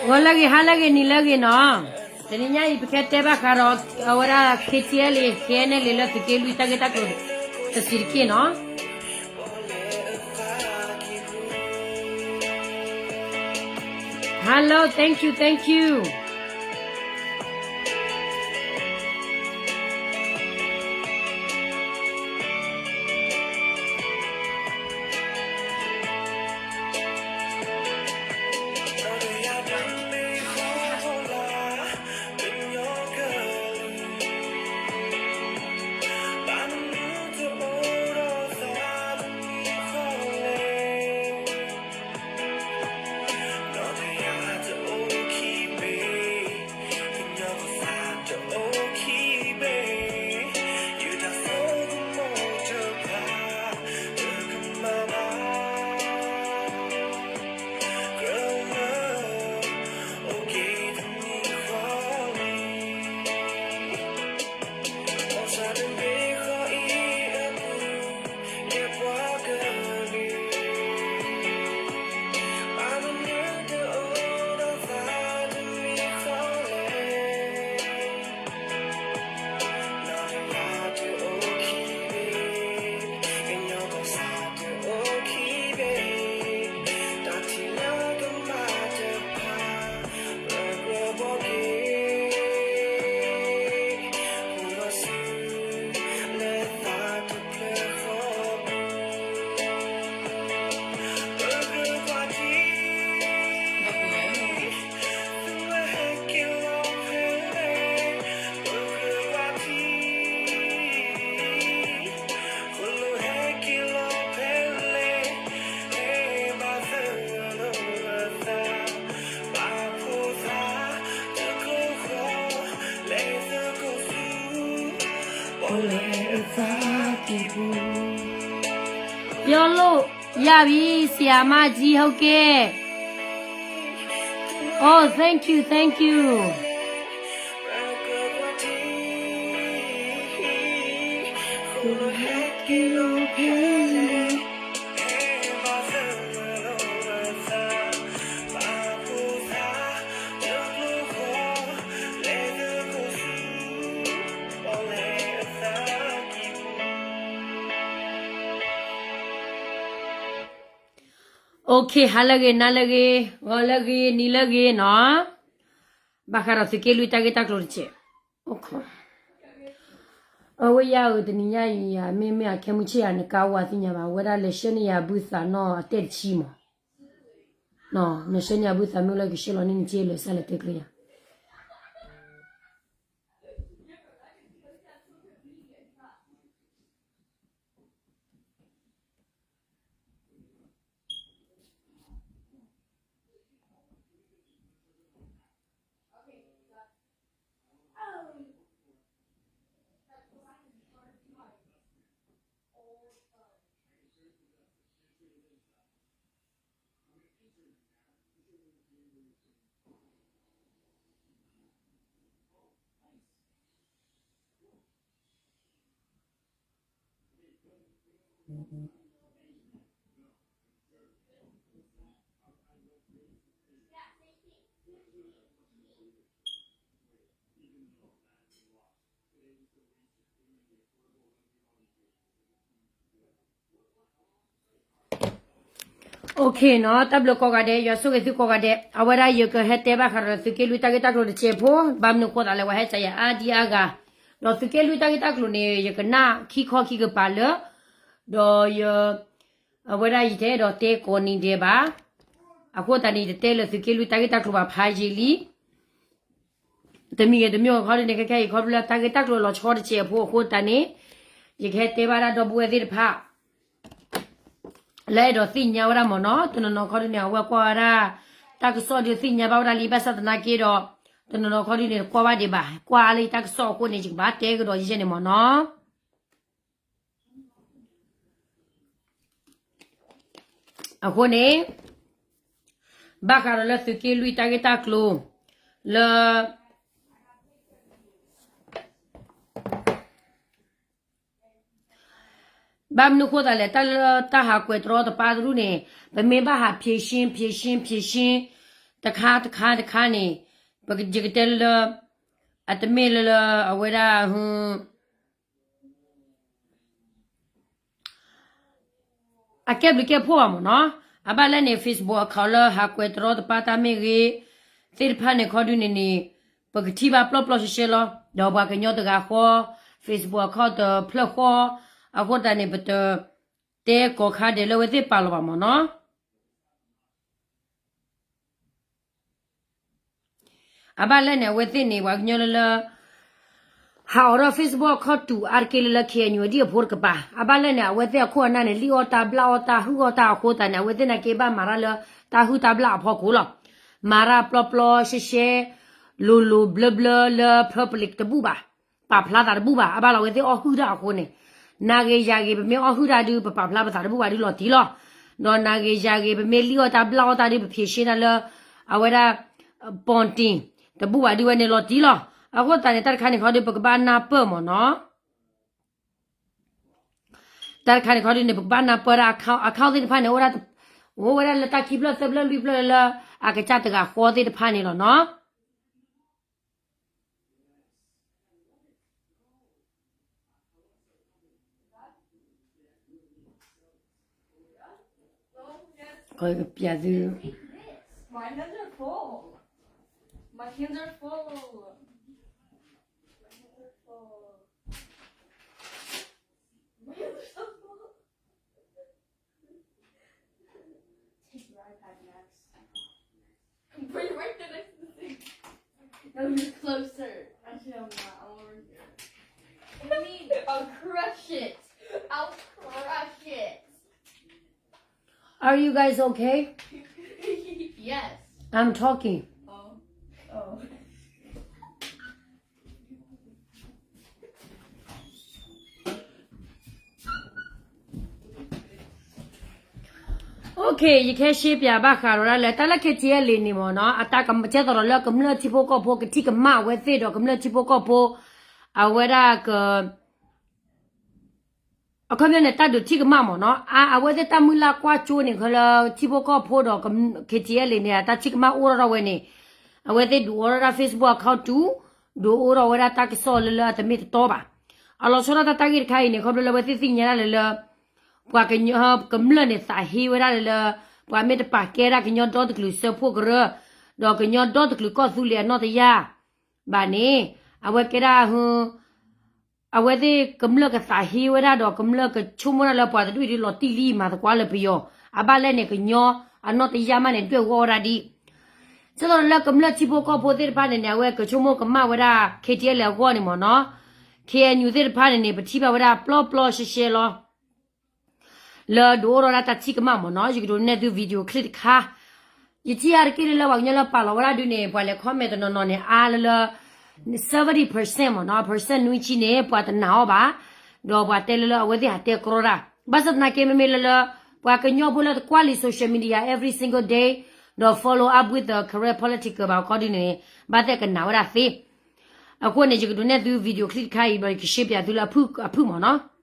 ဂီၤလၢအဂ့ၤ ဟါလၢအဂ့ၤ နံၤလၢအဂ့ၤနီၤ. တနံၤညါအံၤ ပကဟဲတဲဘၣ်ဃးဒီး အဝဲဒၣ် KTLA KNLA လၢသုးက့လွံၢ်တၢ်ဂ့ၢ်တၢ်ကျိၤတစဲးတက့ၢ်နီၤ. Hello, thank you, thank you. Yolo, ယၢ်ဘံ ဆရာမကြီး ဟုတ်ကဲ့. Oh, thank you, thank you. Okay, ဟါလၢအဂ့ၤ နၤလၢအဂ့ၤ ဂီၤလၢအဂ့ၤ နံၤလၢအဂ့ၤနီၤ. ဘၣ်ဃးဒီးသုးက့လွံၢ်တၢ်ဂ့ၢ်တၢ်ကျိၤတစဲး, အဝဲယၤဧၢ တနံၤညါအံၤ မ့မ့ၢ်အခဲမုၢ်ဆ့ၣ်ယၤ နကါအိၣ်အသ့ၣ်ညါဘၣ်, အဝဲဒၣ်လဲၤဆှၢန့ၢ်ယၤဘုသးနီၢ်အတဲတဆံမး, နဆှၢန့ၢ်ယၤဘုသး မ့ၢ်လၢကဆှၢလီၤန့ၢ်နစ့လၢာ် စၢ်လဲၤတဲကျၢၤယၤ. Okay နီၤ, တၢ်ဘျုးကိးဂၤဒဲး, ယွၤဆိၣ်ဂ့ၤသုကိးဂၤဒဲး. အဝဲဒၣ်ယကဟဲတဲဘၣ်ဃးဒီးသုးက့လွံၢ်တၢ်ဂ့ၢ်တၢ်ကျိၤတစဲးဖိ, ဘၣ်မနုၤအဃိသတးလဲၣ် ဝဲဟဲကယၤအါဒံအါဂၤ, ဒီးသုးက့လွံၢ်တၢ်ဂ့ၢ်တၢ်ကျိၤန့ၣ် ယကနၣ်ခံခီခံကပၤလၢ, ဒီးယ အဝဲဒၣ်ယတအဲၣ်ဒိးတဲကိးနံၤဒဲးဘၣ်. အဃိသတးန့ၣ် ယတတဲလၢသုးက့လွံၢ်တၢ်ဂ့ၢ်တၢ်ကျိၤဘၣ်ဖးယံာ်လံ. တမံၤဂ့ၤတမံၤဂ့ၤခီဒ်န့ၣ် ခဲခဲအံၤ ခီဖျိလၢတၢ်ဂ့ၢ်တၢ်ကျိၤလီၤဆီတစဲးအဖိအဃိသတးန့ၣ်, ယကဟဲတဲဘၣ်ဒၣ်ဒီပုၢ်ဝဲၢ်သ့ၣ်တဖၣ် လၢအဲၣ်ဒိးသ့ၣ်ညါဝဲဒၣ်မ့ၢ်နီၤ, တနီၤနီၤခီဒ်န့ၣ် အဝဲကွၢ်ဝဲဒၣ် တၢ်ကစီၣ်ဒီးသ့ၣ်ညါဘၣ်ဝဲဒၣ်လံ ဘၣ်ဆၣ်သနာ်က့ဒီး, တနီၤနီၤခီဒ်န့ၣ် တကွၢ်ဘၣ်ဒံးဘၣ်, ကွၢ်အါလၢယတၢ်ကစီၣ်အဃိန့ၣ် ယကဘၣ်တဲကဒီးယဲန့ၣ်မ့ၢ်နီၤ. အဃိန့ၣ် ဘၣ်ဃးဒီးလၢသုးက့လွံၢ်တၢ်ဂ့ၢ်တၢ်ကျိၤ လၢ ဘၣ်မနုၤအဃိသတးလဲၣ်, တၢ်လၢတၢ်ဟးကွဲးတရီတပါတရူၢ်န့ၣ်, ပမ့ၢ်ဘၣ်ဟးဖြေရှင်း ဖြေရှင်း ဖြေရှင်း, တခါတခါတခါန့ၣ် ပကယကတဲလၢ အတမ့ၢ်လၢလၢအဝဲဒၣ် အကဲဘျုးကဲဖှိၣ်ဘၣ်မ့ၢ်နီၤ. အဘၣ်လဲၣ်န့ၣ် Facebook account လၢဟးကွဲးတရီတပါတၢ်မ့ၢ်ဂ့ၤ သ့ၣ်တဖၣ်န့ၣ်ခီဒုန့ၣ်န့ၣ် ပကထံၣ်ဘၣ်ပျီပျီရှဲရှဲလီၤ. ဒီးပှၤကညီတဂၤဃီ Facebook account တဖျၢၣ်ဃီ အဃိသတးန့ၣ် ပတတဲကိးခါဒဲးလၢအဝဲသ့ၣ်ပာ်လီၤဘၣ်မ့ၢ်နီၤ. အဘၣ်လဲၣ်န့ၣ် အဝဲသ့ၣ်န့ၣ် ပှၤကညီလၢလၢ ဟးအိးထီၣ် Facebook account တူာ်အါတက့ၢ်လၢလၢ K N U အဒံၣ်အဖိတကပၤ အဘၣ်လဲၣ်န့ၣ် အဝဲသ့ၣ်အခိၣ်အနၢ်န့ၣ် လံၣ်အီၣ်တၢ်ဘျၣ်အီၣ်တၢ်ဟုၣ်အီၣ်တၢ်အဃိသတးန့ၣ် အဝဲသ့ၣ်နာ်က့ဘၣ်မၤတၢ်လၢတၢ်ဟုၣ်တၢ်ဘျၣ်အဖီခိၣ်လီၤ. မၤတၢ်ပျီပျီရှဲရှဲ လိၤလိၤဘျၢဘျၢလၢ public တဘူၣ်ဘၣ်, ပာ်ဖျါသးတဘူၣ်ဘၣ်. အဘၣ်လီၤ အဝဲသ့ၣ်အီၣ်ဟုၣ်တၢ်အဃိန့ၣ် နၤဂ့ၤယၤဂ့ၤ ပမ့ၢ်အီၣ်ဟုၣ်တၢ်ဒုး ပပာ်ဖျါပသးတဘူၣ်ဘၣ်ဒုးလီၤတံၢ်လီၤ. ဒီးနၤဂ့ၤယၤဂ့ၤ ပမ့ၢ်လံၣ်အီၣ်တၢ်ဘျၣ်အီၣ်တၢ်ဒုး ပဖံးရှဲတၢ်လၢ အဝဲဒၣ် ပီၣ်တံၣ် တဘူၣ်ဘၣ်ဒုးဝဲန့ၣ်လီၤတံၢ်လီၤ. အဃိသတးန့ၣ် တၢ်တခါန့ၣ်ခီဒုး ပကဘၣ်နၢ်ပၢၢ်မ့ၢ်နီၤ. တၢ်တခါန့ၣ်ခီဒုးန့ၣ် ပကဘၣ်နၢ်ပၢၢ်ဒၣ် account သ့ၣ်တဖၣ်န့ၣ် အိၣ်ဝဲဒၣ်လၢတၢ်ခံဖျၢၣ်သၢဖျၢၣ်လွံၢ်ဖျၢၣ်လၢ အကစၢ်တဂၤဃီသ့ၣ်တဖၣ်န့ၣ်လီၤနီၤ. ကပျသု My hands are full. My hands are full. My hands are full. My hands are so full. Take your iPad, Max. Bring it right there next to the sink. No, you're closer. Actually, I'm not. I'm over here. What do you mean? I'll crush it. I'll crush it. Are you guys okay? Yes. I'm talking. Oh. Oh. Okay, ယကဟဲရှဲပၠးဘၣ်ဃးဒီးဒၣ်လၢတၢ်လၢ K T L A န့ၣ်မ့ၢ်နီၤ, အတၢ်ကဲသိးဒီးလၢကမျၢၢ်ထံဖိကီၢ်ဖိကထံၣ်ကမၣ်အဝဲသ့ၣ်ဒီးကမျၢၢ်ထံဖိကီၢ်ဖိ အဝဲဒၣ်က အခီပညီန့ၣ် တၢ်ဒုးထံၣ်ကမၣ်မ့ၢ်နီၤ, အ အဝဲသ့ၣ်တၢ်မုၢ်လၢ်ကွၢ်ကၠိန့ၣ် ခီလၢထံဖိကီၢ်ဖိဒီး K T L A န့ၣ် တၢ်ထံၣ်ကမၣ်အိၣ်ထီၣ်ထီၣ်ဝဲန့ၣ် အဝဲသ့ၣ်ဒုးအိၣ်ထီၣ်ဒၣ် Facebook account တူာ်, ဒုးအိၣ်ထီၣ်ဝဲဒၣ်တၢ်ကစီၣ်လၢလၢအတမ့ၢ်တတီဘၣ်. အလီၤဆီဒၣ်တၢ်တၢ်ဂ့ၢ်တခါအံၤန့ၣ် ခီဖျိလၢအဝဲသ့ၣ်သ့ၣ်ညါဒၣ်လၢလၢ ပှၤကညီကမျၢၢ်န့ၣ် သးဟ့ဝဲဒၣ်လၢလၢ ပှၤမ့ၢ်တပာ်ကဲဒၣ်ကညီဒီတကလုာ်စၢဖှိၣ်ကရၢ, ဒီးကညီဒီတကလုာ်ကီၢ်သူလ့ၤအနီၢ်တယၢ်ဘၣ်န့ၣ်, အဝဲကဲဒၣ် အဝဲသ့ၣ်ကမျၢၢ်ကသးဟ့ဝဲဒၣ်ဒီးကမျၢၢ်ကဆိကမိၣ်ဒၣ်လၢပှၤတဒူၣ်အံၤဒုးလီၤတံၢ်လံမၤသကွၢ်လၢပယီၤ, အဘၣ်လဲၣ်န့ၣ် ကညီအနီၢ်တယၢ်မးန့ၣ် ဒွဲၣ်ဝီအီၣ်ဝဲဒၣ်ဒ် ဒ်သိးလၢကမျၢၢ်ထံဖိကီၢ်ဖိသ့ၣ်တဖၣ်န့ၣ်န့ၣ် အဝဲကဆိကမိၣ်ကမၣ်ဝဲဒၣ် K T L A အဂီၢ်န့ၣ်မ့ၢ်နီၤ, K N U သ့ၣ်တဖၣ်န့ၣ်န့ၣ် ပထံၣ်ဘၣ်ဝဲဒၣ်ပျီပျီရှဲရှဲလီၤ. လၢဒုးအိၣ်ထီၣ်ဒၣ်တၢ်ထံၣ်ကမၣ်မ့ၢ်နီၤ, ယကဒုးနဲၣ်သု video clip တခါ, ယထံၣ်အါတက့ၢ်လၢလၢပှၤကညီလၢပာ်လီၤဝဲဒၣ်ဒုးန့ၣ် ပှၤလဲၤ comment တနီၤနီၤန့ၣ် အါလၢလၢ seventy percent မ့ၢ်နီၤ, percent နွံဆံန့ၣ် ပှၤတနာ်အီၤဘၣ်, ဒီးပှၤတဲလၢလၢအဝဲသ့ၣ်ဟးတဲကြီတၢ်, ဘၣ်ဆၣ်သနာ်က့မ့မ့ၢ်လၢလၢ ပှၤကညီဖိလၢတကွၢ်လံ social media every single day, ဒီး follow up with the Karen political ဘၣ်ခီဒုးန့ၣ် ဘၣ်သ့ၣ်ကနာ်ဝဲဒၣ်သ့. အဃိန့ၣ် ယကဒုးနဲၣ်သု video clip တခါအံၤ ဘျီယကရှဲပၠးသုလၢအဖုၣ်အဖုၣ်မ့ၢ်နီၤ.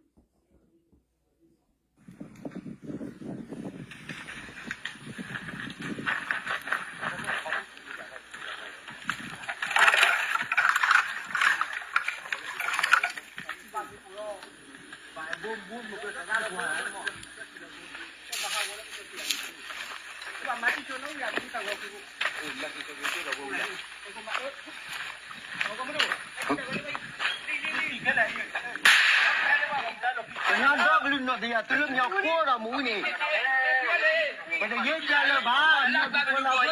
ကညီဒီကလုာ်နီၢ်တယၢ်တုၤလၢမၠီၤဖိဒီးမူန့ၣ်, ပတယဲၢ်ကၢလၢၤဘၣ်, မ့ၢ်ပကလၤဖိန့ၣ်, တၢ်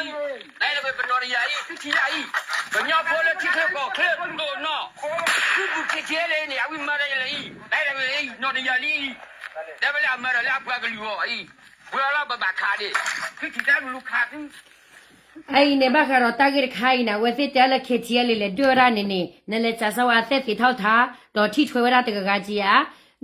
အဲၣ်ဒိးပနီၢ်တယၢ်အံၤ သုထံၣ်ယၤအံၤ, ကညီဖိလၢထံချၢကီၢ်ချၢဒိၣ်နီၢ်, သုပူၤ K T L A န့ၣ် အဝံမၤဒီးယလဲၣ်အံၤ, တၢ်အဲၣ်ဒိးအံၤ နီၢ်တယၢ်လံအံၤ, တဲဝဲလၢအမၤဒီးလၢအပှၤကလုာ်အီၤအံၤ, ပှၤလီၤဘၣ်ဘၣ်ခးန့ၣ်, သုထံၣ်တၢ်လူၤခးသု အအံၤန့ၣ် ဘၣ်ဃးဒီးတၢ်ဂ့ၢ်တခါအံၤန့ၣ် အဝဲသ့ၣ်တဲလၢ K T L A လဲၤဒွဲၣ်ဝဲဒၣ်န့ၣ်န့ၣ် နလဲၤစးစၢ်ဝဲအသဲၣ်သ့းထီၣ်ထါ, ဒီးထံၣ်ထွဲဝဲဒၣ်တဂၤဂၤက့ဧါ, ဒီး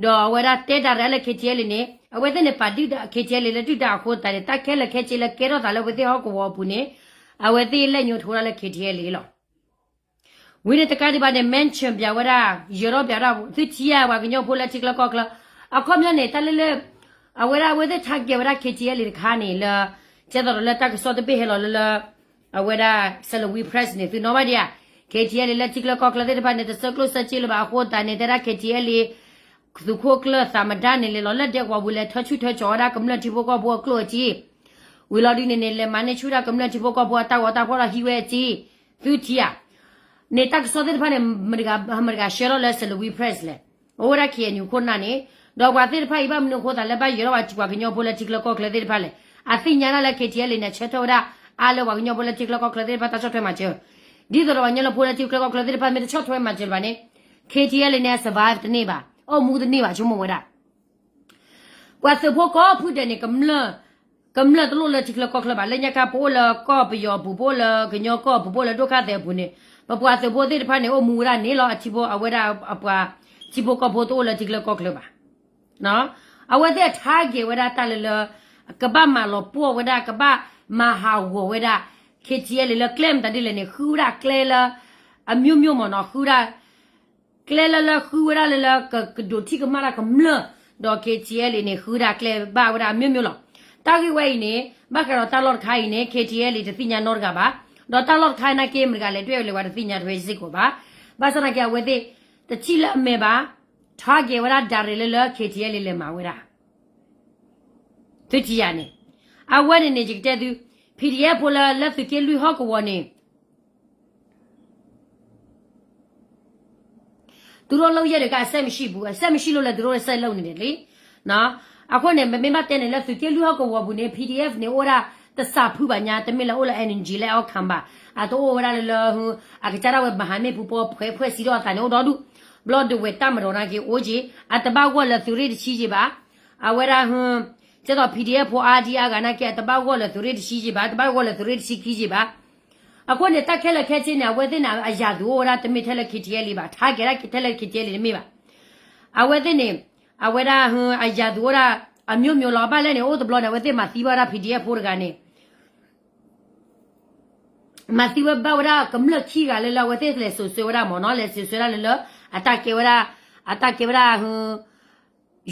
အဝဲဒၣ်တဲတၢ်ရဲၣ်လၢ K T L A န့ၣ် အဝဲသ့ၣ်န့ၣ်ပာ်ဒုၣ်ဒါ K T L A လၢဒုၣ်ဒါအဃိသတးန့ၣ် တၢ်ခဲလၢာ်ခဲဆ့လၢကဲထီၣ်သးလၢအဝဲသ့ၣ်ဟီၣ်ကဝီၤအပူၤန့ၣ် အဝဲသ့ၣ်လဲၣ်ညိထိးဝဲဒၣ်လၢ K T L A လီၤ. ဝံၤန့ၣ်တကးဒံးဘၣ်န့ၣ် mention ပၠးဝဲဒၣ် ယၢၤထီၣ်ပၠးဝဲဒၣ် သုထံၣ်ဧါ ပှၤကညီဖိလၢထံချၢကီၢ်ချၢ, အခီပညီန့ၣ် တၢ်လၢလၢ အဝဲဒၣ်အဝဲသ့ၣ် target ဝဲဒၣ် K T L A တခါန့ၣ်လၢ ကဲသိးဒီးလၢတၢ်ကစီၣ်တဘ့ၣ်ဟဲလီၤလၢလၢ အဝဲဒၣ် Salween Press န့ၣ် သုနီၣ်ဘၣ်ဒံးဧါ, KTLA လၢထံချၢကီၢ်ချၢသ့ၣ်တဖၣ်န့ၣ် တဆၢကျိၣ်ဆၢစ့လၢၤဘၣ်အဃိသတးန့ၣ် တဲဒၣ် KTLA သုးခိၣ်ကျၢၢ်သးမတၤန့ၣ် လဲၤလီၤလၢဒဲကဝီၤပူၤ လဲၤထၢဆူၣ်ထၢကၠီၤဝဲဒၣ်ကမျၢၢ်ထံဖိကီၢ်ဖိအကျိၣ်အစ့, ဝံၤလီၤဒုန့ၣ်န့ၣ် လဲၤမၤန့ၢ်ဆူၣ်ဒၣ်ကမျၢၢ်ထံဖိကီၢ်ဖိအတၢ်ဂီၤတၢ်ဖီၣ်ဒီးဟံးဝဲအစ့, သုထံၣ်ဧါ, န့ၣ်တၢ်ကစီၣ်သ့ၣ်တဖၣ်န့ၣ် မတဂၤ မတဂၤဆှၢထီၣ်လၢ Salween Press လဲၣ်, အိၣ်ဝဲဒၣ် KNU ခိၣ်နၢ်န့ၣ်, ဒီးပှၤသ့ၣ်တဖၣ်အံၤဘၣ်မနုၤအဃိသတးလၢဘၣ်ယၢၤထီၣ်ပှၤကညီဖိလၢထံချၢကီၢ်ချၢသ့ၣ်တဖၣ်လဲၣ်, အသ့ၣ်ညါဒၣ်လၢ KTLA န့ၣ် ဆၢထၢၣ်ဝဲဒၣ်အါလၢပှၤကညီဖိလၢထံချၢကီၢ်ချၢသ့ၣ်တဖၣ်တၢ်ဆီၣ်ထွဲမၤစၢၤ, ဒ်သိးဒီးပှၤကညီလၢဖိလၢထံချၢကီၢ်ချၢသ့ၣ်တဖၣ်မ့ၢ်တဆီၣ်ထွဲမၤစၢၤလၢၤဘၣ်န့ၣ်, KTLA န့ၣ် အ survive တန့ၢ်ဘၣ်, အိၣ်မူတန့ၢ်ဘၣ် ဆိကမိၣ်ဝဲဒၣ် ပှၤသုးဖိကိးဖုဒဲးန့ၣ် ကမျၢၢ်တလိၣ်လၢထံချၢကီၢ်ချၢဘၣ်, လၢညါခါ ပအိၣ်လၢကီၢ်ပယီၤအပူၤ, ပအိၣ်လၢကညီကီၢ်အပူၤ, ပအိၣ်လၢဒိၣ်ခါသဲးအပူၤန့ၣ်, ပပှၤသုးဖိသ့ၣ်တဖၣ်န့ၣ် အိၣ်မူဝဲဒၣ်န့ၣ်လီၤ. အထံဖိ အဝဲဒၣ်အပှၤထံဖိကီၢ်ဖိတအိၣ်လၢထံချၢကီၢ်ချၢဘၣ်. အဝဲသ့ၣ်အ target ဝဲဒၣ်တၢ်လၢလၢ ကဘၣ်မၤလီၤပှီၢ်ဝဲဒၣ်, ကဘၣ်မၤဟးဂီၤဝဲဒၣ် KTLA လၢကျဲမတၤဒ်လဲၣ်န့ၣ် ဃုဝဲဒၣ်ကျဲလၢ အမျိုးမျိုးမ့ၢ်နီၤ, ဃုဝဲဒၣ် ကျဲလၢလၢဃုဝဲဒၣ်လၢလၢ ကဒိးထံၣ်ကမၣ်တၢ်ကမျၢၢ်, ဒီး KTLA န့ၣ် ဃုဝဲဒၣ်ကျဲဘၣ်ဝဲဒၣ်အမျိုးမျိုးလီၤ. တၢ်ဂ့ၢ်ဝဲအံၤန့ၣ် ဘၣ်ဃးဒီးတၢ်လီၢ်တခါအံၤန့ၣ် KTLA တသ့ၣ်ညါနီတဂၤဘၣ်, ဒီးတၢ်လီၢ်တခါနာ်က့ မတဂၤလဲၤဒွဲၣ်လဲၤဝဲတသ့ၣ်ညါထွဲစ့ၢ်ကီးဘၣ်. ဘၣ်ဆၣ်သနာ်က့ အဝဲသ့ၣ် တထံၣ်လၢအမဲာ်ဘၣ်, target ဝဲဒၣ် direct လၢလၢ KTLA လဲၤမၤဝဲဒၣ် သုထံၣ်ယၤန့ၣ်, အဝဲန့ၣ်န့ၣ် ယကတဲသု, PDF ဖိလၢ လၢသုးက့လွံၢ်ဟီၣ်ကဝီၤန့ၣ် သူတို့လုပ်ရက်တွေက အဆက်မရှိဘူး, အဆက်မရှိလို့လဲ သူတို့ဆက်လုပ်နေတယ်လေ. အဃိန့ၣ် ပမ့ၢ်ဘၣ်တဲန့ၣ်လၢသုးက့လွံၢ်ဟီၣ်ကဝီၤပူၤန့ၣ် PDF န့ၣ် အိၣ်ဝဲဒၣ်တစးဖုဘၣ်ညါ, တမ့ၢ်လၢအိၣ်လၢ energy လၢ outcome ဘၣ်, အတအိၣ်ဝဲဒၣ်လၢလၢ အကစၢ်ဒၣ်ဝဲ မဟာမိတ် ပူၤပီ ဖဲ ဖွဲ့စည်း ထီၣ်အသးန့ၣ် အိၣ်ဒီဒူၣ်, ဘျီဒဝဲၢ်တၢ်မရီနာ်က့ အိၣ်က့ၤ အတဘၣ်ဂီၢ်လၢသုးရ့ၣ်တဆံက့ၤဘၣ်, အဝဲဒၣ် ကဲသိး PDF ဖိအါဒံအါဂၤနာ်က့ အတဘၣ်ဂီၢ်လၢသုးရ့ၣ်တဆံက့ၤဘၣ်, တဘၣ်ဂီၢ်လၢသုးရ့ၣ်တဆံခံက့ၤဘၣ်. အဃိန့ၣ် တၢ်ခဲလၢာ်ခဲဆ့န့ၣ် အဝဲသ့ၣ်န့ၣ် အရာသူအိၣ်ဝဲဒၣ်တမ့ၢ်ထဲလၢ KTLA ဘၣ်, ထဲကဲဒၣ်ထဲလၢ KTLA တမ့ၢ်ဘၣ်. အဝဲသ့ၣ်န့ၣ် အဝဲဒၣ် အရာသူအိၣ်ဒၣ် အမျိုးမျိုးလီၤ. ဘၣ်လဲၣ်န့ၣ် အိၣ်တဘျီန့ၣ် အဝဲသ့ၣ်မၤသံဘၣ်ဝဲဒၣ် PDF ဖိတဂၤန့ၣ် မၤသံဝဲဘၣ်ဝဲဒၣ်ကမျၢၢ်ခံဂၤလၢလၢ အဝဲသ့ၣ်လဲၤစိာ်ဆှၢဝဲဒၣ်မ့ၢ်နီၤ, လဲၤစိာ်ဆှၢဒၣ်လၢလၢ အတၢ်ကဲဝဲဒၣ် အတၢ်ကဲဝဲဒၣ်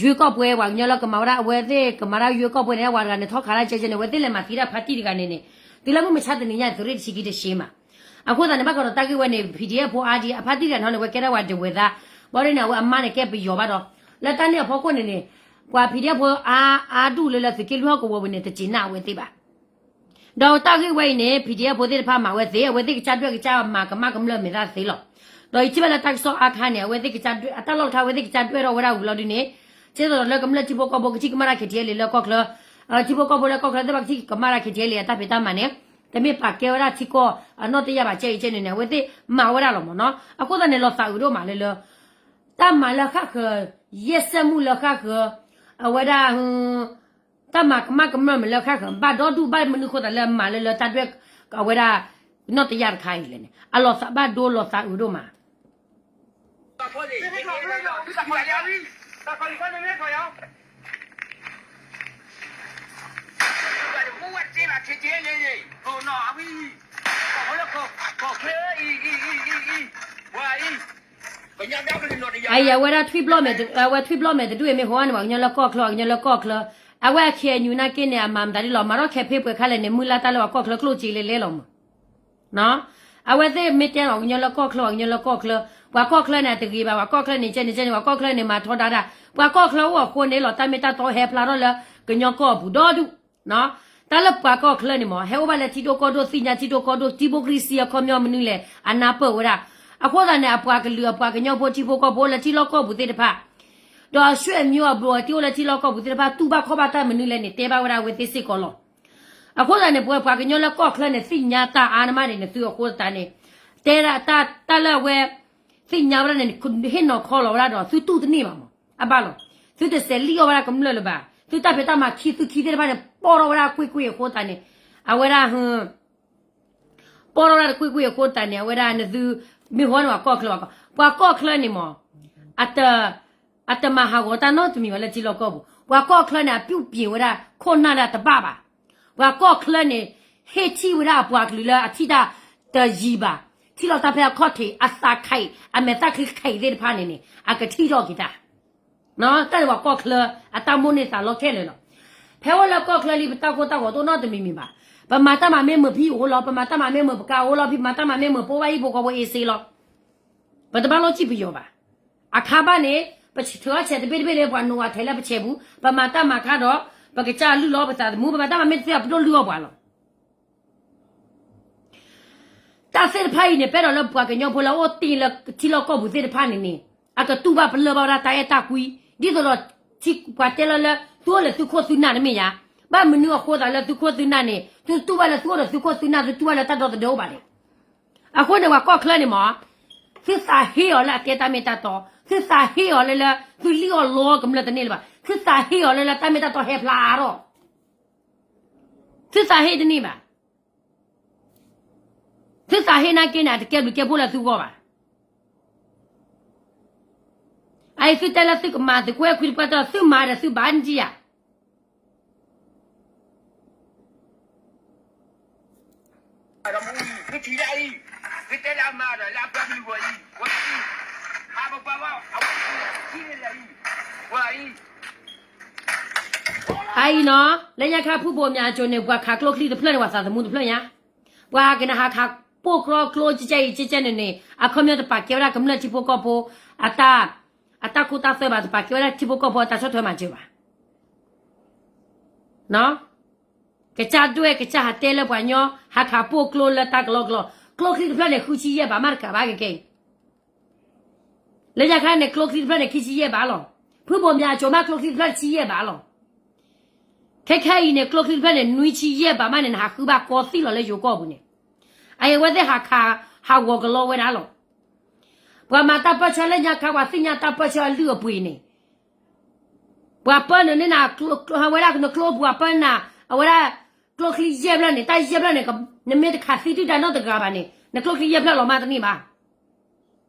ရွေးကောက်ပွဲ ပှၤကညီလၢကမၤဝဲဒၣ် အဝဲသ့ၣ်ကမၤတၢ် ရွေးကောက်ပွဲ န့ၣ် ပှၤတဂၤန့ၣ် ထီၣ်ခးတၢ်ကဲကဲန့ၣ် အဝဲသ့ၣ်လဲၤမၤသံဒၣ်ဖါတံၢ်တဂၤန့ၣ်န့ၣ်, တုၤလၢမုၢ်မဆါတနံၤညါ သုးရ့ၣ်တဆံခံတဆံမး. အဃိသတးန့ၣ် ဘၣ်ဃးဒီးတၢ်ဂ့ၢ်ဝဲန့ၣ် PDF ဖိအါဒံ အဖါတံၢ်တဂၤန့ၣ် အဝဲကဲဒၣ်ဝဲဒဝဲၢ်သၣ်, ဘၣ်ဒ်န့ၣ် အဝဲအမါန့ၣ်ကဲပယီၤဘၣ်ဒီး လၢတၢ်န့ၣ်အဖီခိၣ်န့ၣ်န့ၣ် ပှၤ PDF ဖိ အါဒူၣ်လၢလၢသုးက့လွံၢ်ဟီၣ်ကဝီၤပူၤန့ၣ် တစံးနၢ်အဝဲသ့ၣ်ဘၣ်. ဒီးတၢ်ဂ့ၢ်ဝဲအံၤန့ၣ် PDF ဖိသ့ၣ်တဖၣ်မၤဝဲသ့, အဝဲသ့ၣ်ကစၢ်ဒွဲၣ်ကစၢ်မၤကမၣ်ကမျၢၢ်မဲာ်သၣ်သ့လီၤ. ဒီးယထံၣ်ဘၣ်လၢတၢ်ကစီၣ်အါခါန့ၣ် အဝဲသ့ၣ်ကစၢ်ဒွဲၣ် အတၢ်လီၢ်တခါ အဝဲသ့ၣ်ကစၢ်ဒွဲၣ်ထီၣ်ဝဲဒၣ်ဝံၤလီၤဒုန့ၣ်, ကဲသိးဒီးလၢကမျၢၢ်ထံဖိကီၢ်ဖိကထံၣ်ကမၣ်တၢ် KTLA လၢကီၢ်ချၢ, ထံဖိကီၢ်ဖိလၢကီၢ်ချၢသ့ၣ်တဖၣ်ကထံၣ်ကမၣ်တၢ် KTLA အတၢ်ဖံးတၢ်မၤန့ၣ်, တမ့ၢ်ပာ်ကဲဝဲဒၣ်ထံကီၢ်အနီၢ်တယၢ်ဘၣ် ကဲအံၤကဲန့ၣ်န့ၣ် အဝဲသ့ၣ်မၤဝဲဒၣ်လီၤမ့ၢ်နီၤ. အဃိသတးန့ၣ် လီၤသးအုးဒိၣ်မးလၢလၢ တၢ်မၤလၢဃၣ်ဃၢၤ, ယဲၢ်စဲးမူလၢဃၣ်ဃၢၤ, အဝဲဒၣ် တၢ်မၤကမၣ်ကမျၢၢ်မ့ၢ်လၢဃၣ်ဃၢၤ ဘၣ်ဒီဒူၣ်ဘၣ်မနုၤဃိသးလၢမၤလၢလၢတၢ်ဒွဲၣ် အဝဲဒၣ် နီၢ်တယၢ်တခါအံၤလဲၣ်န့ၣ် အလီၤသးဘၣ်ဒိလီၤသးအုးဒိၣ်မး. အံၤ အဝဲဒၣ်ထွံၣ်ဘျီၣ်မဲာ်တဒူၣ်အံၤ မ့ၢ်ဟိန့ၣ် ပှၤကညီလၢကီၢ်ချၢ ပှၤကညီလၢကီၢ်ချၢ, အဝဲ KNU နာ်က့န့ၣ် အမၤမတၤဒ်လီၤ မၤထီၣ် campaign ပှဲၤခါလဲၣ်န့ၣ် မုၢ်လၢ်တၢ်လၢပှၤကီၢ်ချၢကျိၣ်စ့လဲၤလဲၤလီၤမး. အဝဲသ့ၣ်မ့ၢ်တဲလီၤ ပှၤကညီလၢကီၢ်ချၢ ပှၤကညီလၢကီၢ်ချၢ, ပှၤကီၢ်ချၢန့ၣ်တဂ့ၤဘၣ်, ပှၤကီၢ်ချၢန့ၣ် ကဲန့ၣ်ကဲန့ၣ် ပှၤကီၢ်ချၢန့ၣ် မၤထီဒါတၢ်, ပှၤကီၢ်ချၢအိၣ်အဃိန့ၣ်လီၤ တၢ်မ့ၢ်တၢ်တီဟဲဖျါထီၣ်လၢကညီကီၢ်အပူၤဒီဒူၣ် တၢ်လၢပှၤကီၢ်ချၢန့ၣ်မး ဟဲအိၣ်ဘၣ်လၢထံဒိၣ်ကီၢ်ဒိၣ် သ့ၣ်ညါထံဒိၣ်ကီၢ်ဒိၣ် democracy အခီပညီမနုၤလဲၣ် အနၢ်ပၢၢ်ဝဲဒၣ်. အဃိသတးန့ၣ် အပှၤကလုာ် အပှၤကညီဖိ ထံဖိကီၢ်ဖိလၢထံလီၢ်ကီၢ်ပူၤသ့ၣ်တဖၣ် ဒီးအဆွေမျိုးအဘျီ တ့အိၣ်လၢထံလီၢ်ကီၢ်ပူၤသ့ၣ်တဖၣ် တူၢ်ဘၣ်ခီၣ်ဘၣ်တၢ်မနုၤလဲၣ်န့ၣ် တဲဘၣ်ဝဲဒၣ်အဝဲသ့ၣ်စ့ၢ်ကီးလီၤ. အဃိသတးန့ၣ် ပဝဲပှၤကညီလၢကီၢ်ချၢန့ၣ် သ့ၣ်ညါတၢ်အါန့ၣ်မးန့ၣ် နသုအဃိသတးန့ၣ် တဲဒၣ်တၢ်လၢအဝဲ သ့ၣ်ညါဝဲဒၣ်န့ၣ် ဟ့ၣ်နီၤခီလီၤဝဲဒၣ်ဒီး သုတူၢ်တန့ၢ်ဘၣ်မး အဘၣ်လီၤ. သုတစဲးလံၣ်အီၣ်ဝဲဒၣ်ကမျၢၢ်လၢၤဘၣ်. သုတၢ်ဖံးတၢ်မၤခံ သုခံသ့ၣ်တဖၣ်န့ၣ် ပီၢ်ထီၣ်ဝဲဒၣ်ကွ့ၢ်ကွ့ၢ်အဃိသတးန့ၣ် အဝဲဒၣ် ပီၢ်ထီၣ်ဝဲဒၣ်တကွ့ၢ်ကွ့ၢ်အဃိသတးန့ၣ် အဝဲဒၣ်နသု မ့ၢ်ဟီန့ၣ် ပှၤကီၢ်ချၢဘၣ်ကီး ပှၤကီၢ်ချၢန့ၣ်မး အတမၤဟးဂီၤတၢ်နီတမံၤဘၣ်လၢထံလီၢ်ကီၢ်ပူၤ. ပှၤကီၢ်ချၢန့ၣ် အပြုပြင်ဝဲဒၣ်ခိၣ်နၢ်ဒၣ်တဘၣ်ဘၣ်. ပှၤကီၢ်ချၢန့ၣ် ဟ့ၣ်ထံၣ်ဝဲဒၣ်အပှၤကလုာ်လၢအထံၣ်တၢ်တယံၤဘၣ်, ထံၣ်လီၤတၢ်ဖဲအခီၣ်ထံး အသးခဲအံၤ အမဲာ်သၣ်ချံခဲအံၤသ့ၣ်တဖၣ်န့ၣ်န့ၣ် အကထံၣ်ထီၣ်က့ၤတၢ် တၢ်န့ၣ်ပှၤကီၢ်ချၢ အတၢ်မိၣ်န့ၢ်သးလီခဲလၢာ်လီၤ. ဖဲအိၣ်လၢကီၢ်ချၢလံ ပတၢ်ကိၢ်တၢ်ဂီၤတအိၣ်နီတမံၤမံၤဘၣ်. ပမၤတၢ်မၤမ့ၢ်မုာ်ဖံအိၣ်လီၤ, ပမၤတၢ်မၤမ့ၢ်မုာ်ပကါအိၣ်လီၤ, ပမၤတၢ်မၤမ့ၢ်မုာ်ပိၢ်ဘၣ်ဟံၣ်ဖိဃီဖိအ့စ့လီၤ. ပတဘၣ်လိၣ်စံၣ်ပယီၤဘၣ်. အခါဘၣ်န့ၣ် ပထုးအီၣ်ဆဲးတဘ့ၣ်တဘ့ၣ်န့ၣ် ပှၤနိးဝဲထဲလၢပဆဲးပူၤ, ပမၤတၢ်မၤခါဒီး ပကစၢ်လုၢ်လီၤပသးသမူ, ပမၤတၢ်မၤမ့ၢ်တသ့ဘၣ် ပဒိၣ်လုၢ်အီၣ်ပှၤလီၤ. တၢ်သ့ၣ်တဖၣ်အံၤန့ၣ် ပအဲၣ်ဒိးလၢပှၤကညီဖိလၢအအိၣ်တ့ၢ်လၢထံလီၢ်ကီၢ်ပူၤသ့ၣ်တဖၣ်န့ၣ်န့ၣ် အကတူၢ်ဘၣ်ပလၢၢ်ဘၣ်ဝဲဒၣ်တၢ်အဲၣ်တၢ်ကွံ, ဒ်သိးဒီး ပှၤတဲလီၤလၢ သုအိၣ်လၢသုခိၣ်သုနၢ်တမ့ၢ်ဧါ. ဘၣ်မနုၤအဃိသးလၢသုခိၣ်သုနၢ်န့ၣ် သုတူၢ်ဘၣ်လၢသုအိၣ်ဒီးသုခိၣ်သုနၢ် သုတူၢ်ဘၣ်လၢတၢ်ဒီသဒၢအိၣ်ဘၣ်လဲၣ်. အဃိန့ၣ် ပှၤကီၢ်ချၢန့ၣ်မ့ၢ် သုသးဟ့အီၤလၢအတဲတၢ်မ့ၢ်တၢ်တီ, သုသးဟ့အီၤလၢလၢ သုလံၣ်အီၣ်လီအီၣ်ကမျၢၢ်တန့ၢ်လၢၤဘၣ်, သုသးဟ့အီၤလၢလၢတၢ်မ့ၢ်တၢ်တီဟဲဖျါအါထီၣ် သုသးဟ့တန့ၢ်ဘၣ်. သုသးဟ့နာ်က့န့ၣ် အတကဲဘျုးကဲဖှိၣ်လၢသုဂီၢ်ဘၣ်. အအံၤသုတဲလၢသုကမၤသုးခိၣ်အဲၣ်ခွံတပှၢ်တီၢ် သုမၤဒီးသုဘၣ်နကံဧါ. အအံၤနီၤ လၢညါခါဖုဘိးမၠးအစိၤန့ၣ် ပှၤခးကျိချံတဖျၢၣ်န့ၣ် ပှၤသးသမူတဖျၢၣ်ညါ, ပှၤကနၣ်ဟးခးပိာ်ကျိကျိကဲကဲအံၤကဲကဲန့ၣ်န့ၣ် အခီပညီတပာ်ကဲဝဲဒၣ်ကမျၢၢ်ထံဖိကီၢ်ဖိ အတၢ် အတၢ်ခိတၢ်သွဲဘၣ်, တပာ်ကဲဝဲဒၣ်ထံဖိကီၢ်ဖိအတၢ်ဆီၣ်ထွဲမၤစၢၤဘၣ်. ကစၢ်ဒွဲၣ်ကစၢ်ဟးတဲလၢပှၤညီ ဟးခးပိာ်ကျိလၢတၢ်ကလီကလီ, ကျိချံတဖျၢၣ်န့ၣ် ဃုဆံယဲၢ်ဘးမးတကးဘၣ်ကဲကဲအံၤ လၢညါခါန့ၣ် ကျိချံတဖျၢၣ်န့ၣ် ခံဆံယဲၢ်ဘးလီၤ. ဖုဘိးမၠးအစိၤမး ကျိချံတဖျၢၣ်တဆံယဲၢ်ဘးလီၤ. ခဲခဲအံၤန့ၣ် ကျိချံတဖျၢၣ်န့ၣ် နွံဆံယဲၢ်ဘးမးန့ၣ် နဟးဃုဘၣ်ကီသံၣ်လီၤလၢယိၤကီၢ်ပူၤန့ၣ်, အအံၤအဝဲသ့ၣ်ဟးခး ဟးဂီၤကလီဝဲဒၣ်လီၤ. ပှၤမၤတၢ်ပၢၢ်ဆၢလၢညါခါ ပှၤသ့ၣ်ညါတၢ်ပၢၢ်ဆၢအလုၢ်အပှ့ၤန့ၣ် ပှၤပၢနုာ်န့ၢ်နၤ ဝဲဒၣ်နကျိပူၤ ပှၤပၢနၤ အဝဲဒၣ် ကျိချံယဲၢ်ဖျၢၣ်န့ၣ် တၢ်ယဲၢ်ဖျၢၣ်န့ၣ် နမ့ၢ်တခးသံဒုၣ်ဒါနီတဂၤဘၣ်န့ၣ် နကျိချံယဲၢ်ဖျၢၣ်လီၤမးတန့ၢ်ဘၣ်.